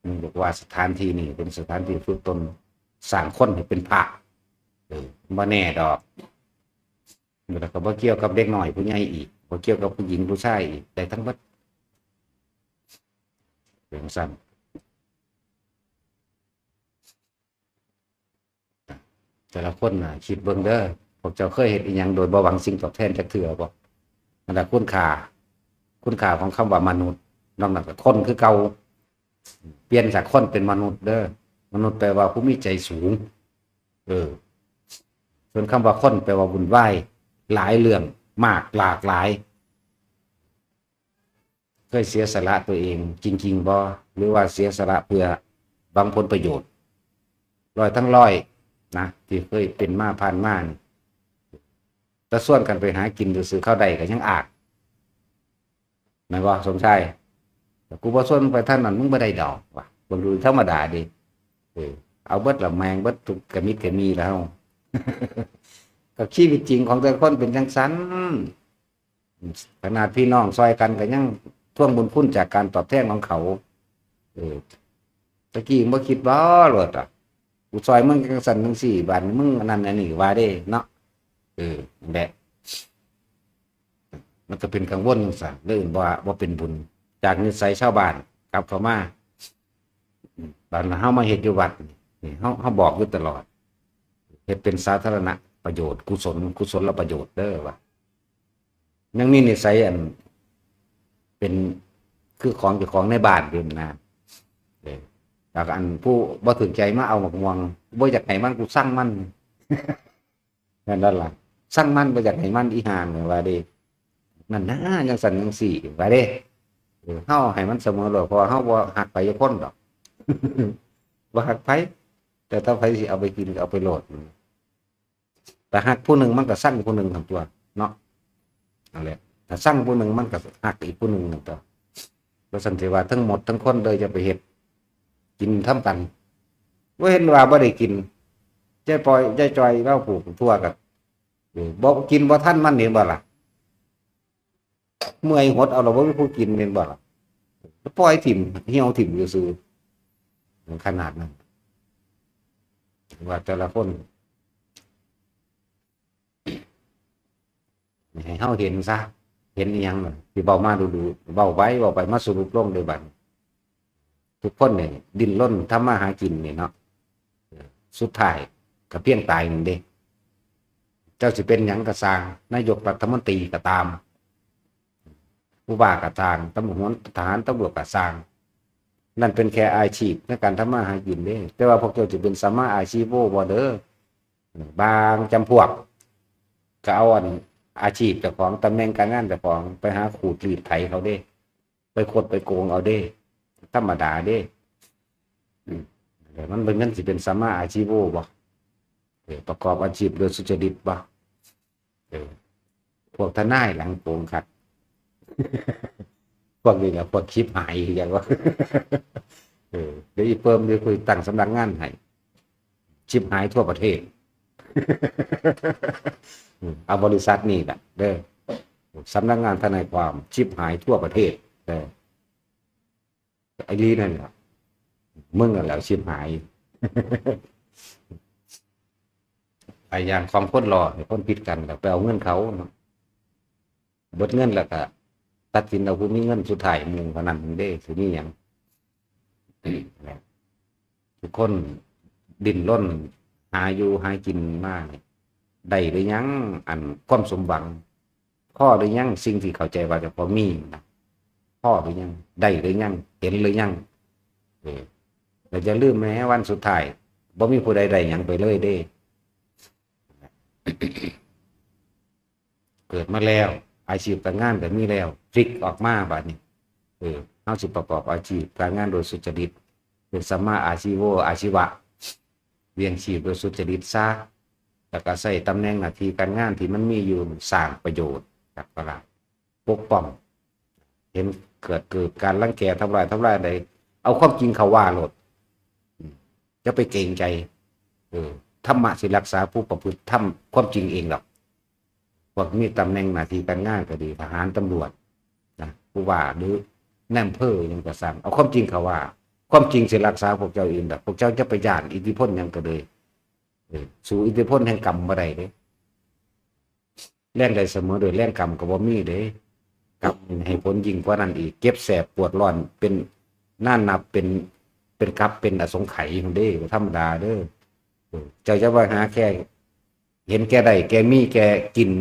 มันบอกว่าสถานที่นี้เป็นสถานที่ฝึกตน สร้างคนให้เป็นพระ เออ บ่แน่ดอก แล้วก็บ่เกี่ยวกับเด็กน้อยผู้ใหญ่อีก บ่เกี่ยวกับผู้หญิงผู้ชายอีก ได้ทั้งเบิด เป็นซั่น แต่ละคนน่ะ คิดเบิ่งเด้อ พวกเจ้าเคยเฮ็ดอีหยังโดยบ่หวังสิ่งตอบแทนจักเทื่อบ่ นั่นแหละคุณค่า คุณค่าของคำว่ามนุษย์ นอกนั้นก็คนคือเก่า เปลี่ยนจากคนเป็นมนุษย์เด้อ มนุษย์แปลว่าผู้มีใจสูง เออ ส่วนคำว่าคนแปลว่าวุ่นวาย หลายเรื่อง มาก หลากหลาย เคยเสียสละตัวเองจริงๆบ่ หรือว่าเสียสละเพื่อหวังผลประโยชน์ ร้อยทั้งร้อยนะ ที่เคยเป็นมาผ่านมานี่ แต่ชวนกันไปหากินซื่อๆ ข้าวใดก็ยังอากแม่นบ่ สมชาย แต่กูบ่ชวนไปทางนั้น มึงบ่ได้ดอกว่ะ เบิ่งดูธรรมดาเด้ เออ เอาเบิดละแมงเบิดทุกกะมิดกะมีแล้ว กับชีวิตจริงของแต่ละคนเป็นจั่งซั้น ขนาดพี่น้องซอยกันก็ยังทวงบุญคุณจากการตอบแทนของเขา เออ ตะกี้มึงบ่คิดบ่โลดอ่ะ กูซอยมึงจั่งซั้นจั่งซี้ บาดนี้มึงอันนั้นอันนี้ว่าเด้เนาะ เออ นั่นแหละ มันก็เป็นกังวลจั่งซั้น เลยว่าบ่เป็นบุญ จากนิสัยชาวบ้านกลับเข้ามา อืม ตอนเฮามาเฮ็ดอยู่วัดนี่ นี่ เฮา เฮาบอกอยู่ตลอด เฮ็ดเป็นสาธารณประโยชน์ กุศล กุศลประโยชน์เด้อว่า ยังมีนิสัยอัน เป็นคือของเจ้าของในบ้านอยู่นะ เออ แล้วก็อันผู้บ่ถูกใจมาเอาหมากม่วง บ่อยากให้มัน กูสั่งมัน นั่นนั่นล่ะ สั่งมัน บ่อยากให้มัน อีห่านี่ว่าเด้ นั่นนะ จั่งซั้นจั่งซี้ว่าเด้ เออ เฮาให้มันเสมอโลด เพราะว่าเฮาบ่ฮักไผจักคนดอก บ่ฮักไผ แต่ถ้าไผสิเอาไปกินก็เอาไปโลด แต่ฮักผู้หนึ่งมันก็ซังผู้หนึ่งหั่นตั่วเนาะ นั่นแหละ ถ้าซังผู้หนึ่งมันก็ฮักอีกผู้หนึ่งหั่นตั่ว เพราะฉะนั้นสิว่าทั้งหมดทั้งคนเลยจะไปเฮ็ดกินทำกัน บ่เห็นว่าบ่ได้กิน ยายปอย ยายจอยเล่าปลูกถั่วกัน เออ บ่กินบ่ทันมัน เห็นบ่ล่ะ เมื่อยหดเอา เราบ่มีผู้กิน แม่นบ่ล่ะ ปล่อยถิ่ม เหี่ยวถิ่มซื่อๆ ขนาดนั้น ว่าแต่ละคน ให้เฮาเห็นซะ เห็นอีหยังน่ะ ที่เว้ามาดูๆ เว้าไป เว้าไป มาสรุปลงเลยบัดนี้ ทุกคนเนี่ยดิ้นรนทำมาหากินนี่เนาะ สุดท้ายก็เพียงตายนั่นเด้ เจ้าสิเป็นหยังก็ซ่าง นายกรัฐมนตรีก็ตาม ผู้ว่าก็ซ่าง ตำรวจ ทหาร ตำรวจก็ซ่าง นั่นเป็นแค่อาชีพในการทำมาหากินเด้ แต่ว่าพวกเจ้าจะเป็นสัมมาอาชีโวบ่เด้อ บางจำพวกก็เอาอันอาชีพเจ้าของ ตำแหน่งการงานเจ้าของไปหาขูดรีดไถเขาเด้ ไปคดไปโกงเอาเด้ ธรรมดาเด้ อืม แต่มันเป็น มันสิเป็นสัมมาอาชีโวบ่ เออ ประกอบอาชีพโดยสุจริตบ่ เออ พวกทนายหลังโกงคัก พวกนี้แหละพวกชิบหายอย่างว่า เออ เดี๋ยวอีเปิมเดี๋ยวคุยตั้งสำนักงานให้ ชิบหายทั่วประเทศ อืม เอาบริษัทนี่แหละเด้อ สำนักงานทนายความชิบหายทั่วประเทศเด้อ ไอ้ลีนั่นแหละ มึงนั่นแหละชิบหาย ไอ้อย่างของคนหล่อเนี่ย คนผิดกันแล้วไปเอาเงินเขาเนาะ เบิดเงินแล้วก็ตัดสินเอาผู้มีเงินสุดท้ายหมู่เท่านั้นเด้ สิมีหยัง ทุกคนดิ้นรนหาอยู่หากินมาเนี่ย ได้หรือยัง อันความสมหวัง พอหรือยัง สิ่งที่เข้าใจว่าเจ้าของมีนะ พอหรือยัง ได้หรือยัง เห็นหรือยัง เออ แล้วอย่าลืมแม้วันสุดท้าย บ่มีผู้ใดได้หยังไปเลยเด้ เกิดมาแล้ว อาชีพการงานก็มีแล้ว พลิกออกมาบัดนี้ เออ เฮาสิประกอบอาชีพการงานโดยสุจริต เป็นสัมมาอาชีโว อาชีวะ เลี้ยงชีพโดยสุจริตซะ แล้วก็ใช้ตำแหน่งหน้าที่การงานที่มันมีอยู่สร้างประโยชน์ ครับ ก็ล่ะ ปกป้อง เห็นเกิด เกิดการรังแกทำลาย ทำลายใด เอาความจริงเข้าว่าโลด อืม อย่าไปเกรงใจ เออ ธรรมะสิรักษาผู้ประพฤติธรรมความจริงเองดอก พวกมีตำแหน่งหน้าที่การงานก็ดี ทหาร ตำรวจนะ ผู้ว่า หรือนายอำเภอหยังก็ซ่าง เอาความจริงเข้าว่า ความจริงสิรักษาพวกเจ้าเองดอก พวกเจ้าจะไปย้านอิทธิพลหยังก็เลย เออ สู้อิทธิพลแห่งกรรมบ่ได้เด้ แรงได้เสมอโดยแรงกรรมก็บ่มีเด้ กรรมให้ผลยิ่งกว่านั้นอีก เจ็บแสบปวดร้อน เป็นนานนับ เป็น เป็นกับ เป็นอสงไขยหั้นเด้ บ่ธรรมดาเด้อ เออ เจ้าอย่าว่าหาแค่ เห็นแก่ได้ แก่มี แก่กิน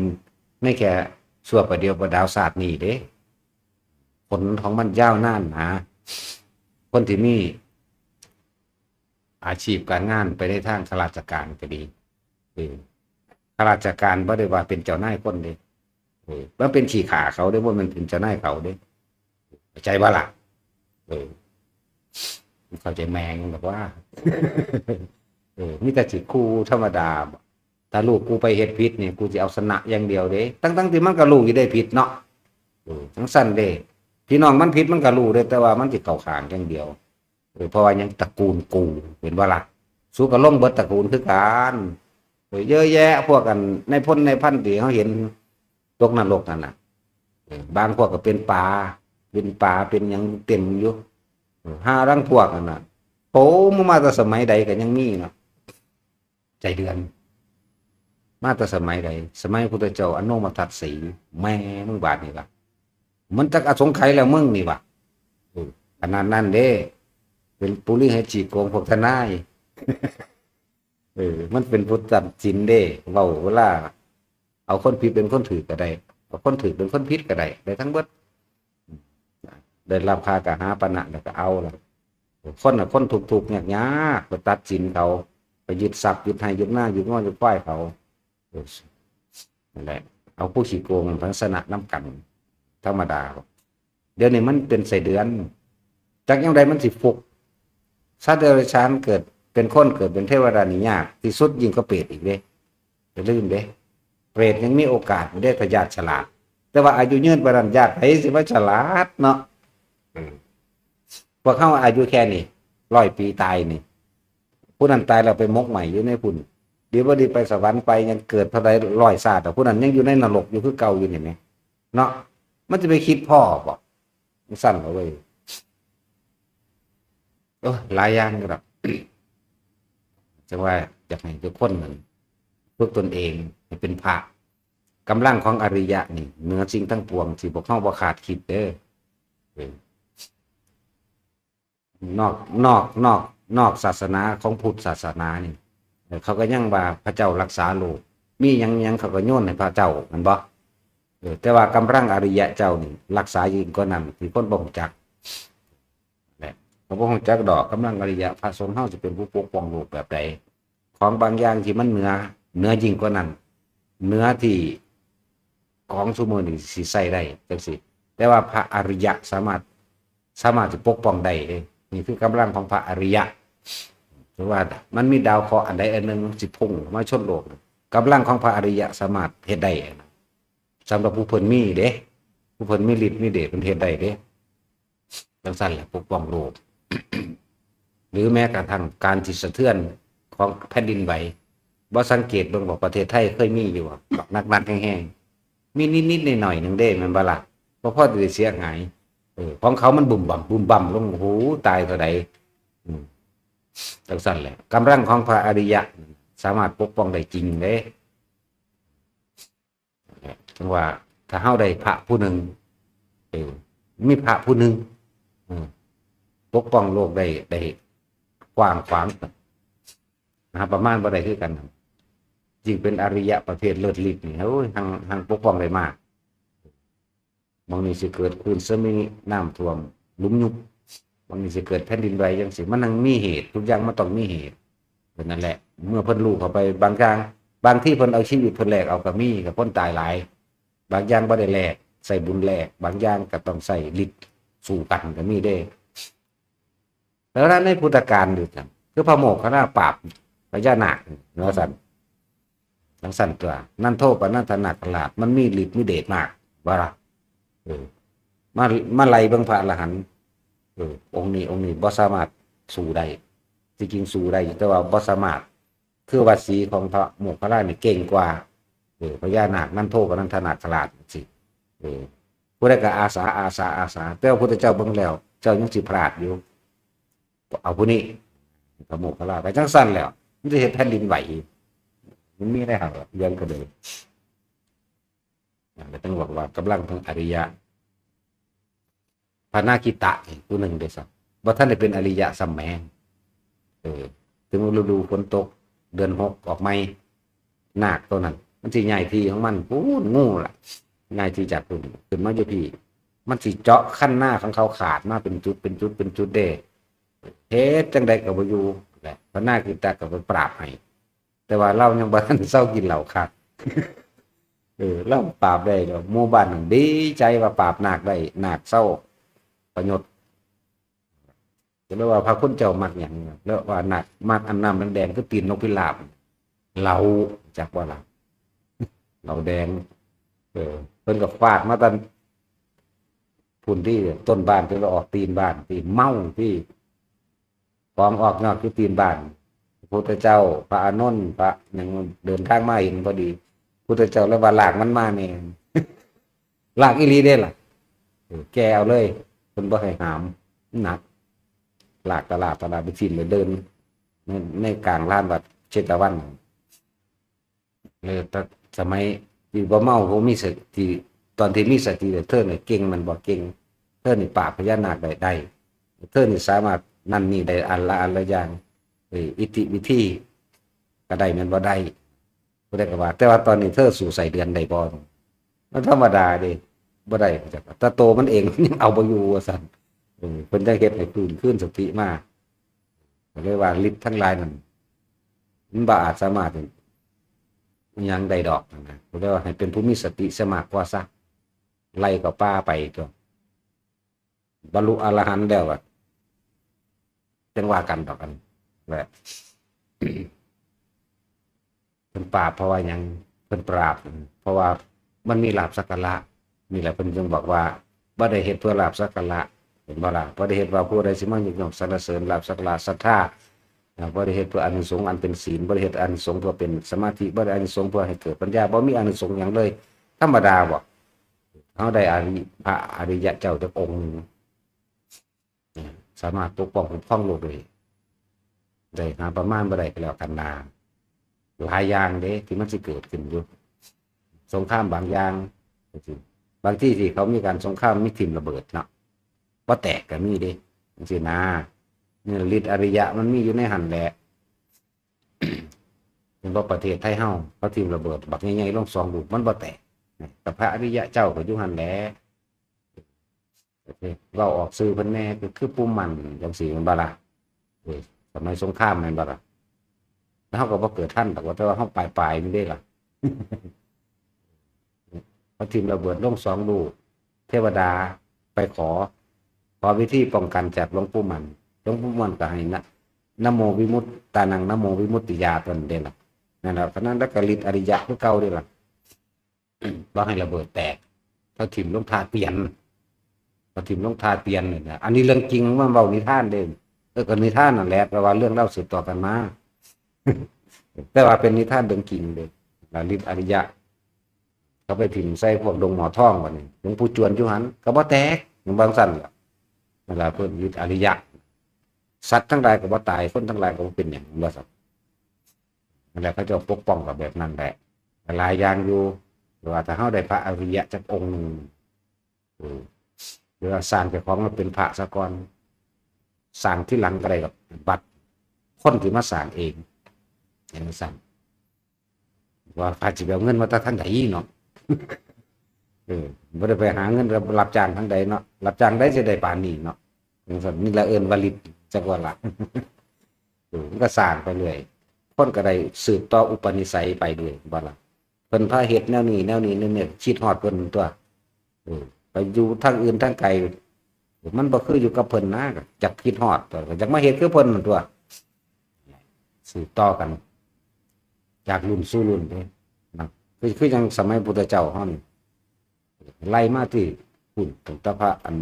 ในแค่ชั่วประเดี๋ยวประดาวชาตินี้เด้ ผลของมันยาวนานหนา คนที่มีอาชีพการงานไปในทางข้าราชการก็ดี เออ ข้าราชการบ่ได้ว่าเป็นเจ้านายคนเด้ เออ มันเป็นขี้ข้าเขาเด้ บ่แม่นเป็นเจ้านายเขาเด้ เข้าใจบ่ล่ะ เออ เข้าใจแม่งแบบว่า เออ มีแต่สิครูธรรมดา ถ้าลูกกูไปเฮ็ดผิดนี่ กูสิเอาชนะอย่างเดียวเด้ ทั้งๆที่มันก็รู้อยู่ได้ผิดเนาะ เออ จั่งซั้นเด้ พี่น้องมันผิดมันก็รู้เด้ แต่ว่ามันสิเข้าข้างอย่างเดียว เออ เพราะว่ายังตระกูลกู เห็นบ่ล่ะ สู้กับลงเบิดตระกูลคือกัน เออ เยอะแยะ พวกอันนายพลนายพันที่เฮาเห็นตกนรกนั่นน่ะ เออ บางพวกก็เป็นปลา เป็นปลา เป็นหยังเต็มอยู่ เออ ห้าลางพวกนั่นน่ะ โผล่มา มาแต่สมัยใดก็ยังมีเนาะ ไส้เดือน มาแต่สมัยใด สมัยพุทธเจ้าอโนมทัสสี แม่มึงบาดนี่ล่ะ มันจักอสงไขยแล้วมึงนี่วะ เออ ขนาดนั้นเด้ เป็นปุริเหตุโกงพวกทนาย เออ มันเป็นผู้ตัดสินเด้ เว้าเวลา เอาคนผิดเป็นคนถูกก็ได้ เอาคนถูกเป็นคนผิดก็ได้ ได้ทั้งเบิด ได้รับค่ากหาปณะแล้วก็เอาล่ะ คนน่ะ คนทุกข์ๆ ยากๆ ไปตัดสินเขา ไปยึดทรัพย์ ยึดไร่ ยึดนา ยึดงัว ยึดควายเขา เออ นั่นแหละ เอาผู้ขี้โกงมันชนะนำกัน ธรรมดา เดี๋ยวนี้มันเป็นไส้เดือน จักยามใดมันสิฟุก สัตว์เดรัจฉานเกิดเป็นคน เกิดเป็นเทวดานี่ยากที่สุด ยิ่งกว่าเปรตอีกเด้ อย่าลืมเด้ เปรตยังมีโอกาสอยู่เด้ ถ้าญาติฉลาด แต่ว่าอายุยืนปานนั้น ญาติไผสิมาฉลาดเนาะ อืม พวกเฮาอายุแค่นี้ ร้อยปีตายนี่ ผู้นั้นตายแล้วไปหมกไหม้อยู่ในพุ้น ดีบ่ดีไปสวรรค์ไป ยังเกิดเท่าใดร้อยชาติอะ ผู้นั้นยังอยู่ในนรกอยู่คือเก่าอยู่นี่แหม เนาะ มันจะไปคิดพ้อบ่ จั่งซั้นเหรอเว้ย โอ้ย หลายอย่างครับ จั่งว่าอยากให้ทุกคนนั่นฝึกตนเองให้เป็นพระ กำลังของอริยะนี่ เหนือสิ่งทั้งปวงที่พวกเฮาบ่คาดคิดเด้อ เออ นอก นอก นอก นอกศาสนาของพุทธศาสนานี่ เออ เขาก็ยังว่าพระเจ้ารักษาโลก มีหยังหยังเขาก็โยนให้พระเจ้า แม่นบ่? ออ แต่ว่ากำลังอริยะเจ้านี่รักษายิ่งกว่านั้น ที่คนบ่ฮู้จัก แหละ เขาบ่ฮู้จักดอก กำลังอริยะ พระสงฆ์เฮาสิเป็นผู้ปกป้องโลกแบบใด ของบางอย่างที่มันเหนือ เหนือยิ่งกว่านั้น เหนือที่ของซุมื้อนี้สิใช้ได้จังซี่ แต่ว่าพระอริยะสามารถ สามารถสิปกป้องได้เด้ นี่คือกำลังของพระอริยะ ถือว่ามันมีดาวเคราะห์อันใดอันหนึ่งสิพุ่งมาชนโลก กำลังของพระอริยะสามารถเฮ็ดได้ สำหรับผู้เพิ่นมีเด้ ผู้เพิ่นมีฤทธิ์มีเดช เพิ่นเฮ็ดได้เด้ จังซั่นแหละปกป้องโลก หรือแม้กระทั่งการที่สะเทือนของแผ่นดินไหว บ่สังเกตเบิ่งว่าประเทศไทยเคยมีอยู่บ่ บักหนักๆแฮงๆ มีนิดๆหน่อยๆหนึ่งเด้ แม่นบ่ล่ะ บ่พอสิเสียหาย เออ ของเขามันบุ่มบ่ำบุ่มบ่ำลง โอ้โห ตายเท่าใด อืม จังซั่นแหละ กำลังของพระอริยะ สามารถปกป้องได้จริงเด้ จังว่า ถ้าเฮาได้พระผู้หนึ่ง เออ มีพระผู้หนึ่ง เออ ปกป้องโลกได้ ได้กว้างขวาง หาประมาณบ่ได้คือกัน ยิ่งเป็นอริยะประเภทเลิศฤทธิ์นี่ โอ้ย หัง หังปกป้องได้มาก บางนี้สิเกิดคลื่นสึนามิ น้ำท่วม หลุมยุบ บางนี้สิเกิดแผ่นดินไหวจังซี่ มันต้องมีเหตุ ทุกอย่างมันต้องมีเหตุ เป็นนั่นแหละ เมื่อเพิ่นรู้เข้าไป บางอย่าง บางทีเพิ่นเอาชีวิตเพิ่นแลกเอาก็มี กับคนตายหลาย บางอย่างบ่ได้แลก ใช้บุญแลก บางอย่างก็ต้องใช้ฤทธิ์สู้กันก็มีเด้ แล้วในพุทธกาลอยู่ซั่น คือพระโมคคัลลาปราบพญานาคว่าซั่น จังซั่นตัว นันโทปนันทนาคราช มันมีฤทธิ์มีเดชมาก ว่าล่ะ เออ มา มาไล่เบิ่งพระอรหันต์ เออ องค์นี้ องค์นี้บ่สามารถสู้ได้ ที่จริงสู้ได้อยู่ แต่ว่าบ่สามารถ คือว่าสีของพระโมคคัลลานี่เก่งกว่า เออ พญานาคนันโทปนันทนาคราชสิ เออ ผู้ใดก็อาสา อาสา อาสา แต่ว่าพุทธเจ้าเบิ่งแล้ว เจ้ายังสิพลาดอยู่ เอาผู้นี้ พระโมคคัลลา ไปจังซั่นแล้ว มันสิเฮ็ดแผ่นดินไหว มันมีได้หั่นล่ะ เรื่องก็เลย ก็ต้องบอกว่ากำลังของอริยะ พระนาคิตะนี่ผู้หนึ่งเด้อซ้ำ บ่ทันได้เป็นอริยะซ้ำแหม เออ ถึงฤดูฝนตก เดือนหกออกใหม่ นาคตัวนั้น มันสิย้ายที่ของมัน พู้น งูล่ะ ย้ายที่จากพู้น ขึ้นมาอยู่พี้ มันสิเจาะคันนาของเขาขาดมาเป็นจุด เป็นจุด เป็นจุดเด้ เฮ็ดจังใดก็บ่อยู่แหละ พระนาคิตะก็ไปปราบให้ แต่ว่าลาวยังบ่ทันเซากินเหล้าคัก เออ ลาวปราบได้แล้ว หมู่บ้านนั่นดีใจว่าปราบนาคได้ นาคเซาประยศ ก็เลยว่าพระคุณเจ้ามักหยัง แล้วว่านาคมักอันน้ำแดงๆ คือตีนนกพิราบ เหล้า จักบ่ล่ะ เหล้าแดง เออ เพิ่นก็ฟาดมาตั้งพุ้นที่ต้นบ้าน จนว่าออกตีนบ้าน ที่เมาที่ ของออกยอดคือตีนบ้าน พระพุทธเจ้า พระอานนท์ พระหยังเดินทางมาเห็นพอดี พุทธเจ้าเลยว่าลากมันมาแน่ ลากอีหลีเด้ล่ะ เออ แกเอาเลย เพิ่นบ่ให้หาม หนัก ลากตลาด ตลาดไปทิ้งเลย เดิน ใน ในกลางลานวัดเชตวัน เออ แต่สมัยที่บ่เมา บ่มีสติ ตอนที่มีสติ เธอเนี่ยเก่ง มันบ่เก่ง เธอนี่ปราบพญานาคได้ ได้ เธอนี่สามารถนั่นนี่ได้ อันละ อันละอย่าง เออ อิทธิวิธีก็ได้ แม่นบ่ได้ ผู้ใดก็ว่า แต่ว่าตอนนี้เธอสู้ไส้เดือนได้บ่ มันธรรมดาเด้ บ่ได้ แต่โตมันเอง มันยังเอาบ่อยู่ ว่าซั่น เออ เพิ่นจังเฮ็ดให้ฟื้นคืนสติมา ก็เลยว่าฤทธิ์ทั้งหลายนั่น มันบ่อาจสามารถอิหยังได้ดอกนะ ก็เลยว่าให้เป็นผู้มีสติซะมากกว่าซะ ไล่เข้าป่าไปตัว บรรลุอรหันต์แล้วอะ จังว่ากันดอกอัน แหละ เพิ่นปราบเพราะว่าหยัง เพิ่นปราบ เพราะว่ามันมีลาภสักการะ นี่แหละเพิ่นจึงบอกว่า บ่ได้เฮ็ดเพื่อลาภสักการะ เห็นบ่ล่ะ บ่ได้เฮ็ดว่าผู้ใดสิมายกย่องสรรเสริญลาภสักการะศรัทธา นะ บ่ได้เฮ็ดเพื่ออานิสงส์อันเป็นศีล บ่ได้เฮ็ดอานิสงส์เพื่อเป็นสมาธิ บ่ได้อานิสงส์เพื่อให้เกิดปัญญา บ่มีอานิสงส์หยังเลย ธรรมดาบ่ เฮาได้อริ พระอริยะเจ้าจักองค์หนึ่ง สามารถปกป้องคุ้มครองโลกได้ ได้หาประมาณบ่ได้ก็แล้วกันนา หลายอย่างเด้ ที่มันสิเกิดขึ้นอยู่ สงครามบางอย่าง บางทีที่เขามีการสงครามมีถิ่มระเบิดเนาะ บ่แตกก็มีเด้ จังซี่นะ นี่ฤทธิ์อริยะมันมีอยู่ในหั่นแหละ เห็นบ่ ประเทศไทยเฮา เขาถิ่มระเบิดบักใหญ่ๆลงสองลูก มันบ่แตก กับพระอริยะเจ้าก็อยู่หั่นแหละ เว้าออกชื่อเพิ่นแหน่ ก็คือปู่หมั่นจั่งซี้แม่นบ่ล่ะ เออ สมัยสงครามแม่นบ่ล่ะ แล้วเฮาก็บ่เกิดทันดอกว่า แต่ว่าเฮาปลายๆนี่เด้ล่ะ เขาถิ่มระเบิดลงสองลูก เทวดาไปขอ ขอวิธีป้องกันจากหลวงปู่หมั่น หลวงปู่หมั่นก็ให้นะ นะโมวิมุตตานัง นะโมวิมุตติยา เพิ่นเด้ล่ะ นั่นแหละ เพราะนั้นแล้วก็ฤทธิ์อริยะคือเก่าเด้ล่ะ ว่าให้ระเบิดแตก เขาถิ่มลงธาตุเปลี่ยน เขาถิ่มลงธาตุเปลี่ยนนี่นะ อันนี้เรื่องจริง มันเว้านิทานเด้ เออ ก็นิทานนั่นแหละ แต่ว่าเรื่องเล่าสืบต่อกันมา แต่ว่าเป็นนิทานเรื่องจริงเด้ แล้วฤทธิ์อริยะ เขาไปถิ่มใส่พวกดงหมอทองบัดนี้ หลวงปู่จวนอยู่หั่น ก็บ่แตก อย่างบางสั่นล่ะ นั่นล่ะเพิ่นฤทธิ์อริยะ สัตว์ทั้งหลายก็บ่ตาย คนทั้งหลายก็บ่เป็นหยัง ว่าซั่น นั่นแหละ เขาเจ้าปกป้องกับแบบนั้นแหละ หลายอย่างอยู่ หรือว่าถ้าเฮาได้พระอริยะจักองค์หนึ่ง เออ หรือว่าสร้างเจ้าของมาเป็นพระซะก่อน สร้างทีหลังก็ได้ดอก บัดคนที่มาสร้างเอง อย่างนั้นซ้ำ ว่าพระสิไปเอาเงินมาแต่ทางใดเนาะ เออ บ่ได้ไปหาเงินรับจ้างทางใดเนาะ รับจ้างได้สิได้ปานนี้เนาะ จั่งซั้น นี่ละเอิ้นว่าฤทธิ์จักว่าละ เออ มันก็สร้างไปเรื่อย คนก็ได้สืบต่ออุปนิสัยไปเรื่อย บ่ล่ะ เพิ่นพาเฮ็ดแนวนี้ แนวนี้ แนวนี้ คิดฮอดเพิ่นตั๊ว เออ ไปอยู่ทางอื่นทางไกล มันบ่คืออยู่กับเพิ่นนะ ก็อยากคิดฮอดตั๊ว ก็อยากมาเฮ็ดคือเพิ่นตั๊ว สืบต่อกัน จากรุ่นสู่รุ่นเด้นะ คือ คือจั่งสมัยพุทธเจ้าเฮานี่ ไล่มาที่พุ้น ตั้งแต่พระอัน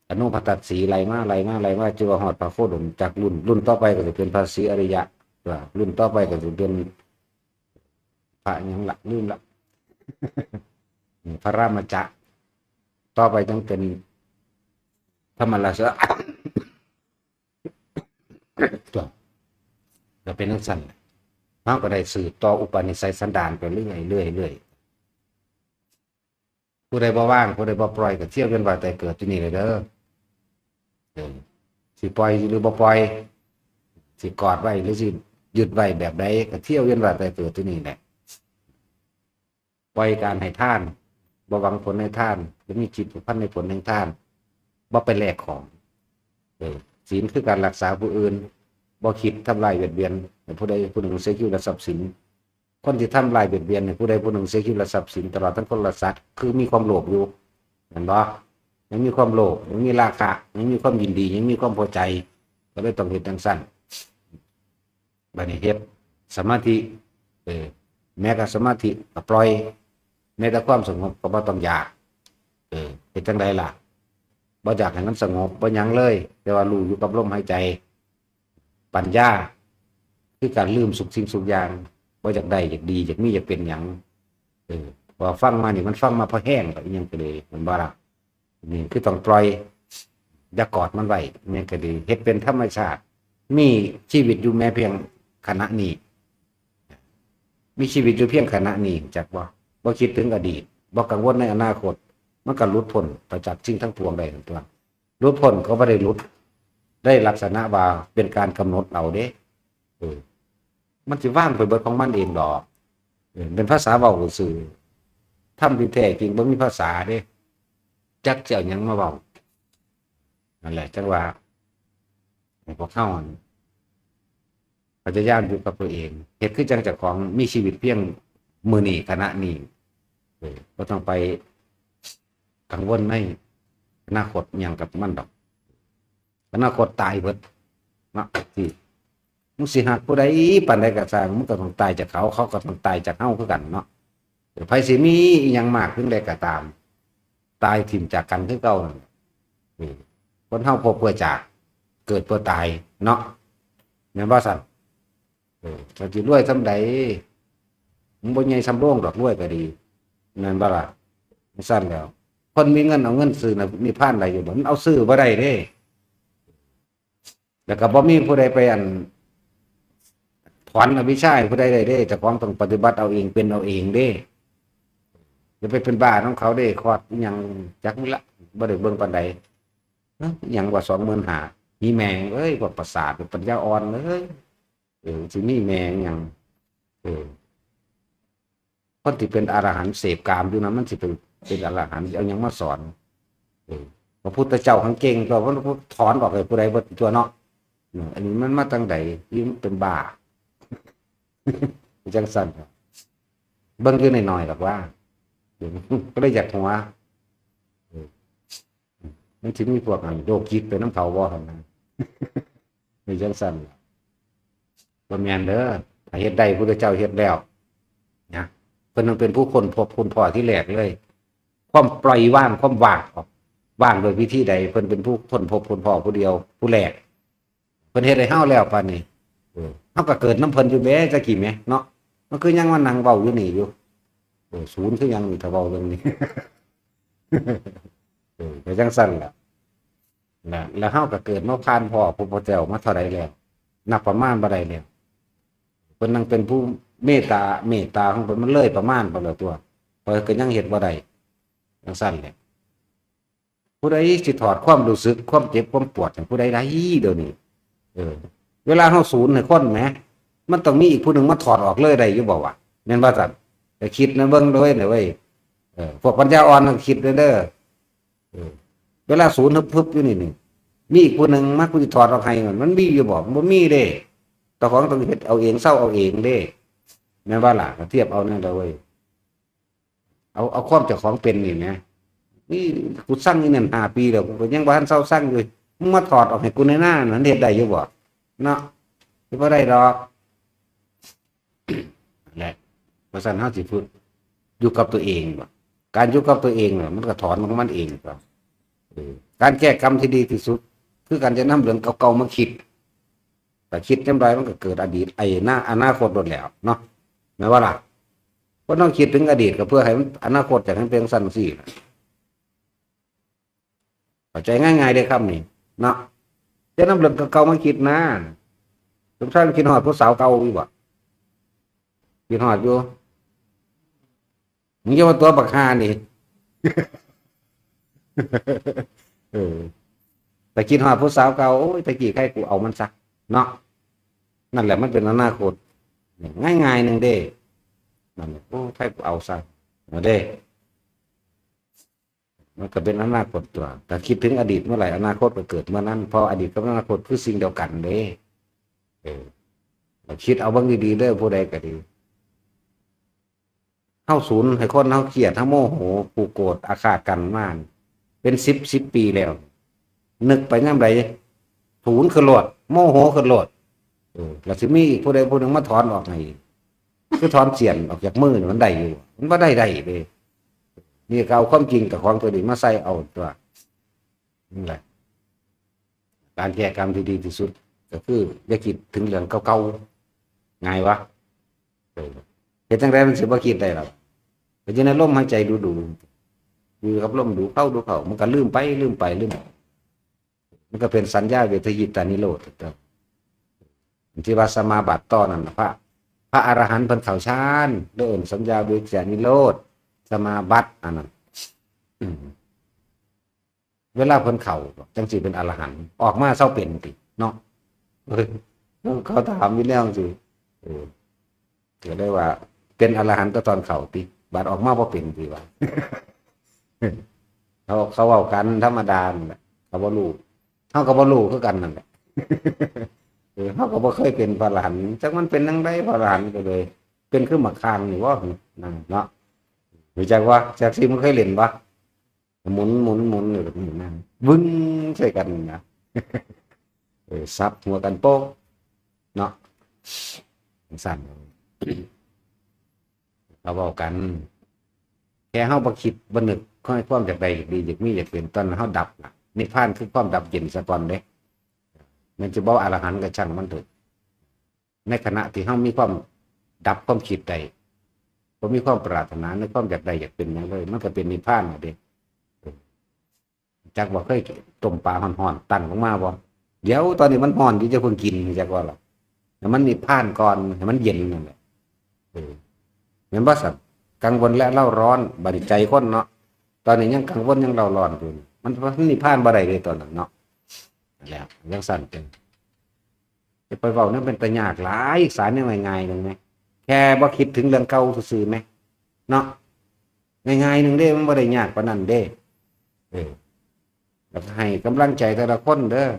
อนุภัททสี ไล่มา ไล่มา ไล่มา จนว่าฮอดพระโคดม จากรุ่น รุ่นต่อไปก็สิเป็นพระศรีอริยะ ว่ารุ่นต่อไปก็สิเป็นพระหยังละ ลืมละ พระรามจะ ต่อไปจั่งเป็นธรรมราช ตั๊ว ก็เป็นจั่งซั้นแหละ เฮาก็ได้สืบต่ออุปนิสัยสันดานไปเรื่อยๆ เรื่อยๆ ผู้ใดบ่ว่าง ผู้ใดบ่ปล่อย ก็เที่ยวเวียนว่ายตายเกิดอยู่นี่แหละเด้อ เออ สิปล่อยหรือบ่ปล่อย สิกอดไว้หรือสิยึดไว้แบบใด ก็เที่ยวเวียนว่ายตายเกิดอยู่นี่แหละ ปล่อยการให้ทาน บ่หวังผลในทาน บ่มีจิตผูกพันในผลแห่งทาน บ่ไปแลกของ เออ ศีลคือการรักษาผู้อื่น บ่คิดทำลายเบียดเบียน ให้ผู้ใดผู้หนึ่งเสียชีวิตและทรัพย์สิน คนที่ทำลายเบียดเบียนให้ผู้ใดผู้หนึ่งเสียชีวิตและทรัพย์สิน ตลอดทั้งคนและสัตว์ คือมีความโลภอยู่ เห็นบ่ ยังมีความโลภ ยังมีราคะ ยังมีความยินดี ยังมีความพอใจ ก็เลยต้องเฮ็ดจั่งซั้น บัดนี้เฮ็ดสมาธิ เออ แม้แต่สมาธิก็ปล่อย แม้แต่ความสงบก็บ่ต้องอยาก เออ เฮ็ดจั่งใดล่ะ บ่อยากให้มันสงบ บ่หยังเลย แต่ว่ารู้อยู่กับลมหายใจ ปัญญา คือการลืมทุกสิ่งทุกอย่าง บ่อยากได้ อยากดี อยากมี อยากเป็นหยัง เออ พอฟังมานี่ มันฟังมาพอแห้งแล้ว อีหยังก็เลย แม่นบ่ล่ะ นี่คือต้องปล่อย อย่ากอดมันไว้ แม่นก็ดี เฮ็ดเป็นธรรมชาติ มีชีวิตอยู่แม้เพียงขณะนี้ มีชีวิตอยู่เพียงขณะนี้ จักบ่ บ่คิดถึงอดีต บ่กังวลในอนาคต มันก็หลุดพ้นไปจากสิ่งทั้งปวงได้ตั๊ว หลุดพ้นก็บ่ได้หลุด ได้ลักษณะว่าเป็นการกำหนดเอาเด้ เออ มันสิว่างไปเบิดของมันเองดอก เออ เป็นภาษาเว้าซื่อ ธรรมที่แท้จริงบ่มีภาษาเด้ จักสิเอาหยังมาเว้า นั่นแหละ จั่งว่า ให้พวกเฮาหั่น พยายามอยู่กับตัวเอง เฮ็ดคือจั่งเจ้าของมีชีวิตเพียงมื้อนี้ ขณะนี้ เออ บ่ต้องไปกังวลในอนาคตอิหยังกับมันดอก อนาคตตายเบิด เนาะ ที่ มึงสิฮักผู้ใดปานใดก็ซ่าง มึงก็ต้องตายจากเขา เขาก็ต้องตายจากเฮาคือกันเนาะ เออ ไผสิมีอิหยังมากเพียงใดก็ตาม ตายถิ่มจากกันคือเก่านั่นแหละ เออ คนเฮาพบเพื่อจาก เกิดเพื่อตายเนาะ แม่นบ่ซั่น เออ ก็สิรวยส่ำใด มึงบ่ใหญ่ส่ำโลงดอก รวยก็ดี แม่นบ่ล่ะ ซั่นแล้ว คนมีเงินเอาเงินซื้อนิพพานได้อยู่บ่ มันเอาซื้อบ่ได้เด้ แล้วก็บ่มีผู้ใดไปอัน ถอนอวิชชาให้ผู้ใดได้เด้ เจ้าของต้องปฏิบัติเอาเอง เป็นเอาเองเด้ อย่าไปเป็นบ้าของเขาเด้ คอร์สอิหยังจักนี่ละ บ่ได้เบิ่งปานใด เอ้อ อิหยังว่า สองหมื่นห้า มีแม่งเอ้ย พวกประสาท พวกปัญญาอ่อนเอ้ย เออ สิมีแม่งหยัง เออ คนที่เป็นอรหันต์เสพกามอยู่นั้นมันสิเป็นเป็นอรหันต์เอาหยังมาสอน เออ พระพุทธเจ้าขังเก่งตัว พระพุทธถอนออกให้ผู้ใดเบิดตัวเนาะ อืม อันนี้มันมาตั้งใด ที่มันเป็นบ้า จังซั่นครับ เบิ่งอยู่หน่อยๆดอกว่า ก็เลยอยากหัว เออ มันสิมีพวกอันโรคจิตไปนำเขาบ่หั่นนะ มีจังซั่นล่ะ บ่แม่นเด้อ ถ้าเฮ็ดได้พุทธเจ้าเฮ็ดแล้ว นะ เพิ่นต้องเป็นผู้ค้นพบค้นพ้อที่แรกเลย ความปล่อยวาง ความว่างออก ว่างโดยวิธีใด เพิ่นเป็นผู้ค้นพบค้นพ้อผู้เดียว ผู้แรก เพิ่นเฮ็ดให้เฮาแล้วปานนี้ เออ เฮาก็เกิดนำเพิ่นอยู่แหม จักกี้แหมเนาะ มันคือยังมานั่งเว้าอยู่นี่อยู่ เออ ศูนย์คือหยังนี่ ถ้าเว้าเรื่องนี้ เออ ก็จังซั่นล่ะ นะ แล้วเฮาก็เกิดมาผ่านพ้อพระพุทธเจ้ามาเท่าใดแล้ว นับประมาณบ่ได้แล้ว เพิ่นนั่งเป็นผู้เมตตา เมตตาของเพิ่นมันเลยประมาณไปแล้วตัว เพิ่นก็ยังเฮ็ดบ่ได้ จังซั่นแหละ ผู้ใดสิถอดความรู้สึก ความเจ็บ ความปวดให้ผู้ใดได้เดี๋ยวนี้ เออ เวลาเฮาศูนย์ให้คนแหม มันต้องมีอีกผู้หนึ่งมาถอดออกเลยได้อยู่บ่วะ แม่นบ่ซั่น ก็คิดนะเบิ่งโดยนี่เว้ย เออ พวกปัญญาอ่อนต้องคิดเด้อ เออ เวลาศูนย์ฮึบๆอยู่นี่นี่ มีอีกผู้หนึ่งมา กูสิถอดออกให้มัน มันมีอยู่บ่ มันบ่มีเด้ เจ้าของต้องเฮ็ดเอาเอง เซาเอาเองเด้ แม่นบ่ล่ะ ก็เทียบเอานั่นแหละเว้ย เอา เอาความเจ้าของเป็นนี่นะ นี่กูซังอีนั่นห้าปีแล้ว กูก็ยังบ่ทันเซาซังอยู่ มึงมาถอดออกให้กูแหน่นา มันเฮ็ดได้อยู่บ่ เนาะ เฮ็ดบ่ได้ดอก และ เพราะฉะนั้นเฮาสิฝึกอยู่กับตัวเองบ่ การอยู่กับตัวเองน่ะ มันก็ถอนของมันเองครับ เออ การแก้กรรมที่ดีที่สุด คือการจะนำเรื่องเก่าๆมาคิด แต่คิดจั่งใดมันก็เกิดอดีต ไอ้หน้า อนาคตโลดแล้วเนาะ แม่นบ่ล่ะ บ่ต้องคิดถึงอดีตก็เพื่อให้มัน อนาคตจะให้มันเป็นจั่งซั่นจั่งซี้ล่ะ เข้าใจง่ายๆเด้อคำนี้ เนาะ จะนำเรื่องเก่าๆมาคิดนะ สมชายคิดฮอดผู้สาวเก่าอยู่บ่ คิดฮอดอยู่ มึงอย่ามาตัวบักห่านี่ เออ แต่คิดฮอดผู้สาวเก่า โอ้ย ตะกี้ใครกูเอามันซะ เนาะ นั่นแหละมันเป็นอนาคต ง่ายๆหนึ่งเด้ นั่นแหละ โอ้ย ใครกูเอาซะ เอาเด้ มันก็เป็นอนาคตตัว ถ้าคิดถึงอดีตเมื่อไหร่ อนาคตก็เกิดเมื่อนั้น เพราะอดีตกับอนาคตคือสิ่งเดียวกันเด้ เออ คิดเอาเบิ่งดีๆเด้อ ผู้ใดก็ดี เฮาศูนย์ให้คนเฮาเครียด เฮาโมโห ผูกโกรธอาฆาตกันมา เป็นสิบ สิบปีแล้ว นึกไปยามใด ศูนย์ขึ้นโลด โมโหขึ้นโลด เออ แล้วสิมีอีกผู้ใดผู้หนึ่งมาถอนออกให้อีก คือถอนเสี้ยนออกจากมือนี่มันได้อยู่ มันบ่ได้ได้เด้ นี่ก็เอาความจริงกับของตัวนี้มาใส่เอาตัว นั่นแหละ การแก้กรรมที่ดีที่สุด ก็คืออย่าคิดถึงเรื่องเก่าๆ ง่ายวะ เออ เฮ็ดจั่งใดมันสิบ่คิดได้ล่ะ ก็อยู่ในลมหายใจดูๆ อยู่กับลมดูเข้าดูเข้า มันก็ลืมไป ลืมไป ลืม มันก็เป็นสัญญาเวทยิตานิโรธ ที่ว่าสมาบัติต่อนั่นน่ะ พระ พระอรหันต์เพิ่นเข้าฌาน เด้อ สัญญาเวทยิตานิโรธ สมาบัติอันนั้น อืม เวลาเพิ่นเข้าจั่งสิเป็นอรหันต์ ออกมาเซาเป็นติ เนาะ เออ เขาถามอยู่แนวจั่งซี้ เออ ก็เลยว่า เป็นอรหันต์แต่ตอนเข้าติ บัดออกมาบ่เป็นติว่า เขา เขาเว้ากันธรรมดานั่นแหละ เขาบ่รู้ เฮาก็บ่รู้คือกันนั่นแหละ เออ เฮาก็บ่เคยเป็นพระอรหันต์ จักมันเป็นจั่งใดพระอรหันต์ก็เลย เป็นคือหมากข่างนี่บ่ นั่นเนาะ รู้จักบ่ จักสิมันเคยเล่นบ่ หมุน หมุน หมุนอยู่แบบนี้นะ วึ้งใส่กันนะ เออ สับหัวกันโป๊ก เนาะ สั่น เขาเว้ากัน แค่เฮาบ่คิดบ่นึก ความอยากได้อยากดีอยากมีอยากเป็น ตอนนั้นเฮาดับละ นิพพานคือความดับเย็นซะก่อนเด้ แม่นสิบ่อรหันต์ก็ช่างมันเถอะ ในขณะที่เฮามีความดับความคิดได้ บ่มีความปรารถนาในความอยากได้อยากเป็นหยังเลย มันก็เป็นนิพพานน่ะเด้ จักว่าเคยต้มปลาฮ้อนๆ ตั้งออกมาบ่ เดี๋ยวตอนนี้มันฮ้อนอยู่ จะเพิ่งกิน จักว่าล่ะ ให้มันนิพพานก่อน ให้มันเย็นนั่นแหละ เออ แม่นบ่ซั่น กังวลและเร่าร้อน บัดนี้ใจคนเนาะ ตอนนี้ยังกังวลยังเร่าร้อนอยู่ มัน มันนิพพานบ่ได้เลยตอนนั้นเนาะ นั่นแหละ จังซั่นจัง จะไปเว้านั้นเป็นตายากหลาย สารเนี่ยง่ายๆหนึ่งไหม แค่บ่คิดถึงเรื่องเก่าซื่อๆไหม เนาะ ง่ายๆหนึ่งเด้ มันบ่ได้ยากปานนั้นเด้ เออ แล้วก็ให้กำลังใจแต่ละคนเด้อ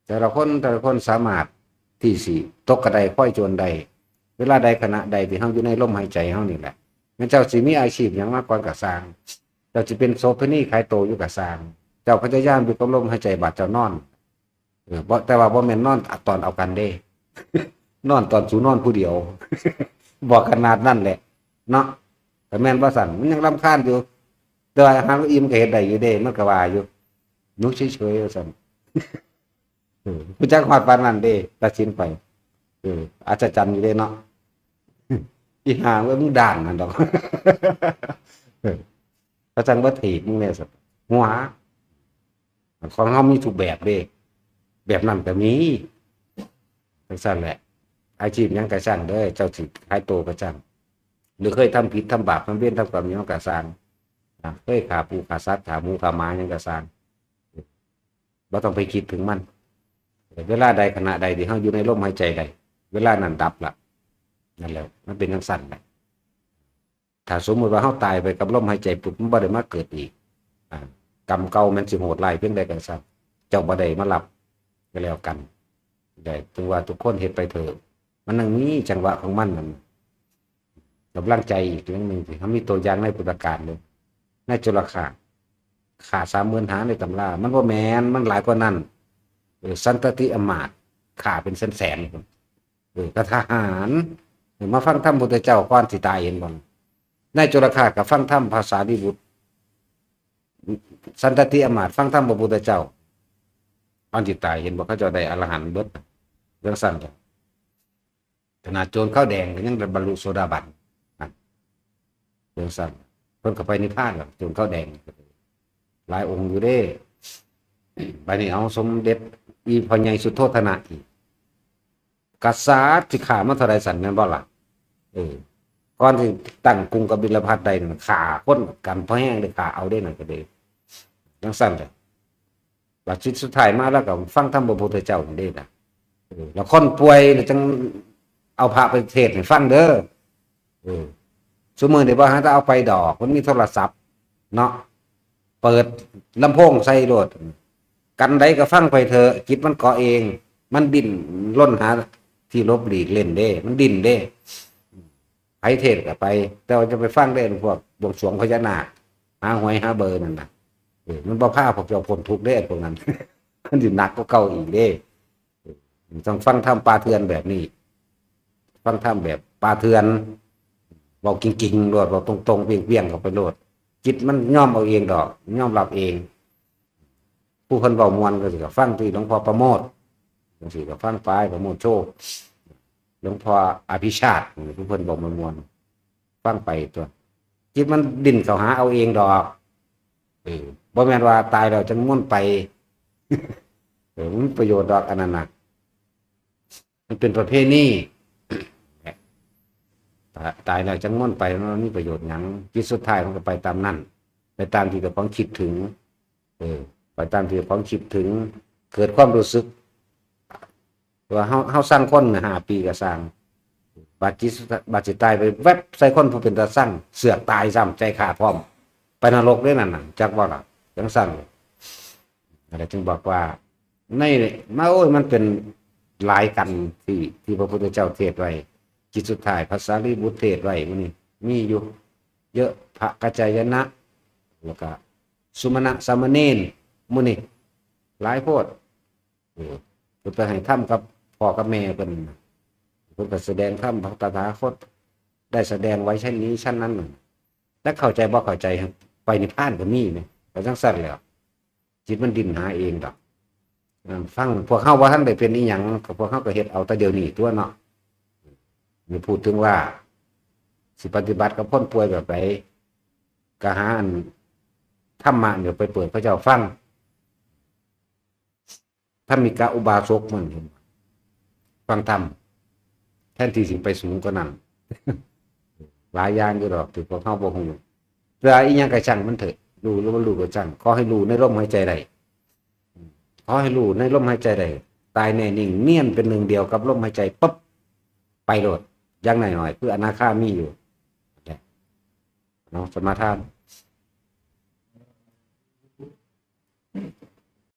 แต่ละคนแต่ละคนสามารถที่สิตกกระไดพลอยโจรได้ เวลาใดขณะใดที่เฮาอยู่ในลมหายใจเฮานี่แหละ แม่นเจ้าสิมีอาชีพหยังมาก่อนก็ซ่าง เจ้าสิเป็นโสเภณีขายโตอยู่ก็ซ่าง เจ้าพยายามอยู่กับลมหายใจบาดเจ้านอน เออ บ่ แต่ว่าบ่แม่นนอนตอนเอากันเด้ นอนตอนสูนอนผู้เดียว บอกขนาดนั้นแหละ เนาะ แต่แม่นบ่ซั่น มันยังรำคาญอยู่ แต่ว่าหาอิ่มก็เฮ็ดได้อยู่เด้ มันก็ว่าอยู่ หนูเฉยๆว่าซั่น เออ รู้จักฮอดปานนั้นเด้ ตัดสินไป เออ อัศจรรย์อยู่เด้เนาะ อีห่าเอ้ย มึงด้านนั่นดอก เออ เขาจั่งบ่ถีบมึงแน่ซั่น หัว ของเฮามีทุกแบบเด้ แบบนั้นก็มี จั่งซั่นแหละ อาชีพหยังก็ซ่างเด้อ เจ้าสิขายโตก็ซ่าง หรือเคยทำผิดทำบาปทำเวรทำกรรมหยังก็ซ่าง นะ เคยฆ่าผู้ฆ่าสัตว์ ฆ่าหมูฆ่าหมาหยังก็ซ่าง บ่ต้องไปคิดถึงมัน เวลาใดขณะใดที่เฮาอยู่ในลมหายใจใด เวลานั้นดับละ นั่นแหละ มันเป็นจั่งซั่นแหละ ถ้าสมมุติว่าเฮาตายไปกับลมหายใจปุ๊บ มันบ่ได้มาเกิดอีก อ่า กรรมเก่ามันสิโหดร้ายเพียงใดก็ซ่าง เจ้าบ่ได้มารับก็แล้วกัน ได้ ถึงว่าทุกคนเฮ็ดไปเถอะ มันยังมีจังหวะของมันนั่น กำลังใจอีกเรื่องหนึ่งที่เขามีตัวอย่างในพุทธกาลเลย ในจุลฆา ฆ่าสามหมื่นห้าในตำรา มันบ่แม่น มันหลายกว่านั้น เออ สันตติอำมาตย์ ฆ่าเป็นแสนๆ เออ ก็ทหาร เออ มาฟังธรรมพุทธเจ้าก่อนสิตายเห็นบ่ ในจุลฆาก็ฟังธรรมพระสารีบุตร สันตติอำมาตย์ฟังธรรมพระพุทธเจ้า ก่อนสิตายเห็นบ่ เขาเจ้าได้อรหันต์เบิด จั่งซั่นจ้ะ ขนาดโจรขาวแดงก็ยังได้บรรลุโสดาบัน นั่น จั่งซั่น เพิ่นก็ไปนิพพานแล้ว โจรขาวแดง หลายองค์อยู่เด้ บัดนี้เอาสมเด็จอีพ่อใหญ่สุโธทนะอีก กษัตริย์สิฆ่ามาเท่าใดซั่นแม่นบ่ล่ะ เออ ก่อนสิตั้งกรุงกบิลพัสดุ์ได้นั่น ฆ่าคนกันพอแฮงได้ ฆ่าเอาได้นั่นก็ดี จั่งซั่นเด้อ บัดสิสุดท้ายมาแล้วก็ฟังธรรมพระพุทธเจ้านั่นเด้นะ เออ แล้วคนป่วยน่ะจั่งเอาพระไปเทศน์ให้ฟังเด้อ เออ ซุมื้อนี้บ่หาแต่เอาไปดอก มันมีโทรศัพท์เนาะ เปิดลำโพงใส่โลด กันใดก็ฟังไปเถอะ จิตมันเกาะเอง มันดิ้นรนหาที่หลบหลีกเล่นเด้ มันดิ้นเด้ ไผเทศน์ก็ไป แต่ว่าจะไปฟังได้พวกบวงสรวงพญานาค หาหวยหาเบอร์นั่นน่ะ เออ มันบ่พาพวกเจ้าพ้นทุกข์เด้ พวกนั้น มันสิหนักกว่าเก่าอีกเด้ เออ ต้องฟังธรรมป่าเถื่อนแบบนี้ ฟังธรรมแบบป่าเถื่อน เว้าจริงๆโลด เว้าตรงๆเวียงๆเข้าไปโลด จิตมันยอมเอาเองดอก ยอมรับเอง ผู้เพิ่นเว้าม่วนก็สิก็ฟังที่หลวงพ่อประโมทย์ จั่งซี้ก็ฟังไป ประโมทย์โชติ หลวงพ่ออภิชาติ ผู้เพิ่นเว้าม่วนๆ ฟังไปตั๊ว จิตมันดิ้นเข้าหาเอาเองดอก เออ บ่แม่นว่าตายแล้วจั่งม้วนไป เออ มันประโยชน์ดอกอันนั้นน่ะ มันเป็นประเพณี ตายแล้วจั่งม้วนไป มันบ่มีประโยชน์หยัง จิตสุดท้ายมันก็ไปตามนั้น ไปตามที่เจ้าของคิดถึง เออ ไปตามที่เจ้าของคิดถึง เกิดความรู้สึก ว่าเฮา เฮาซังคนห้าปีก็ซ่าง บาดจิตสุดท้าย บาดสิตายไปแวบใส่คนผู้เป็นตาซัง เสือกตายซ้ำ ใจขาดพร้อม ไปนรกเด้นั่นน่ะ จักบ่ล่ะ จั่งซั่น อะไรจึงบอกว่า ใน มา โอ้ย มันเป็นหลายกันที่ ที่พระพุทธเจ้าเทศน์ไว้ จิตสุดท้าย พระสารีบุตรเทศน์ไว้มื้อนี้ มีอยู่ เยอะ พระกัจจายนะ แล้วก็สุมาณะสามเณร มื้อนี้ หลายโพด เออ เพิ่นไปให้ธรรมกับพ่อกับแม่เพิ่น เพิ่นก็แสดงธรรมพระตถาคต ได้แสดงไว้ชั้นนี้ชั้นนั้นน่ะ แต่เข้าใจบ่เข้าใจ ไปนิพพานก็มีนี่ ก็จั่งซั่นแหล้ว จิตมันดิ้นหาเองดอก อ่า ฟัง พวกเฮาบ่ทันได้เป็นอีหยัง ก็พวกเฮาก็เฮ็ดเอาแต่เดี๋ยวนี้ตั๊วเนาะ นี่พูดถึงว่า สิปฏิบัติกับคนป่วยแบบใด ก็หาอันธรรมะเนี่ยไปเปิดเขาเจ้าฟัง ธรรมิกะอุบาสกมัน ฟังธรรม แทนที่สิไปสูงกว่านั้น หลายอย่างอยู่ดอกที่พวกเฮาบ่ฮู้ แต่อีหยังก็ช่างมันเถอะ รู้หรือบ่รู้ก็ช่าง ขอให้รู้ในลมหายใจได้ ขอให้รู้ในลมหายใจได้ ตายแน่นิ่งเนียนเป็นหนึ่งเดียวกับลมหายใจปุ๊บ ไปโลด อย่างน้อยๆ คืออนาคามีอยู่ เนาะ สมาทาน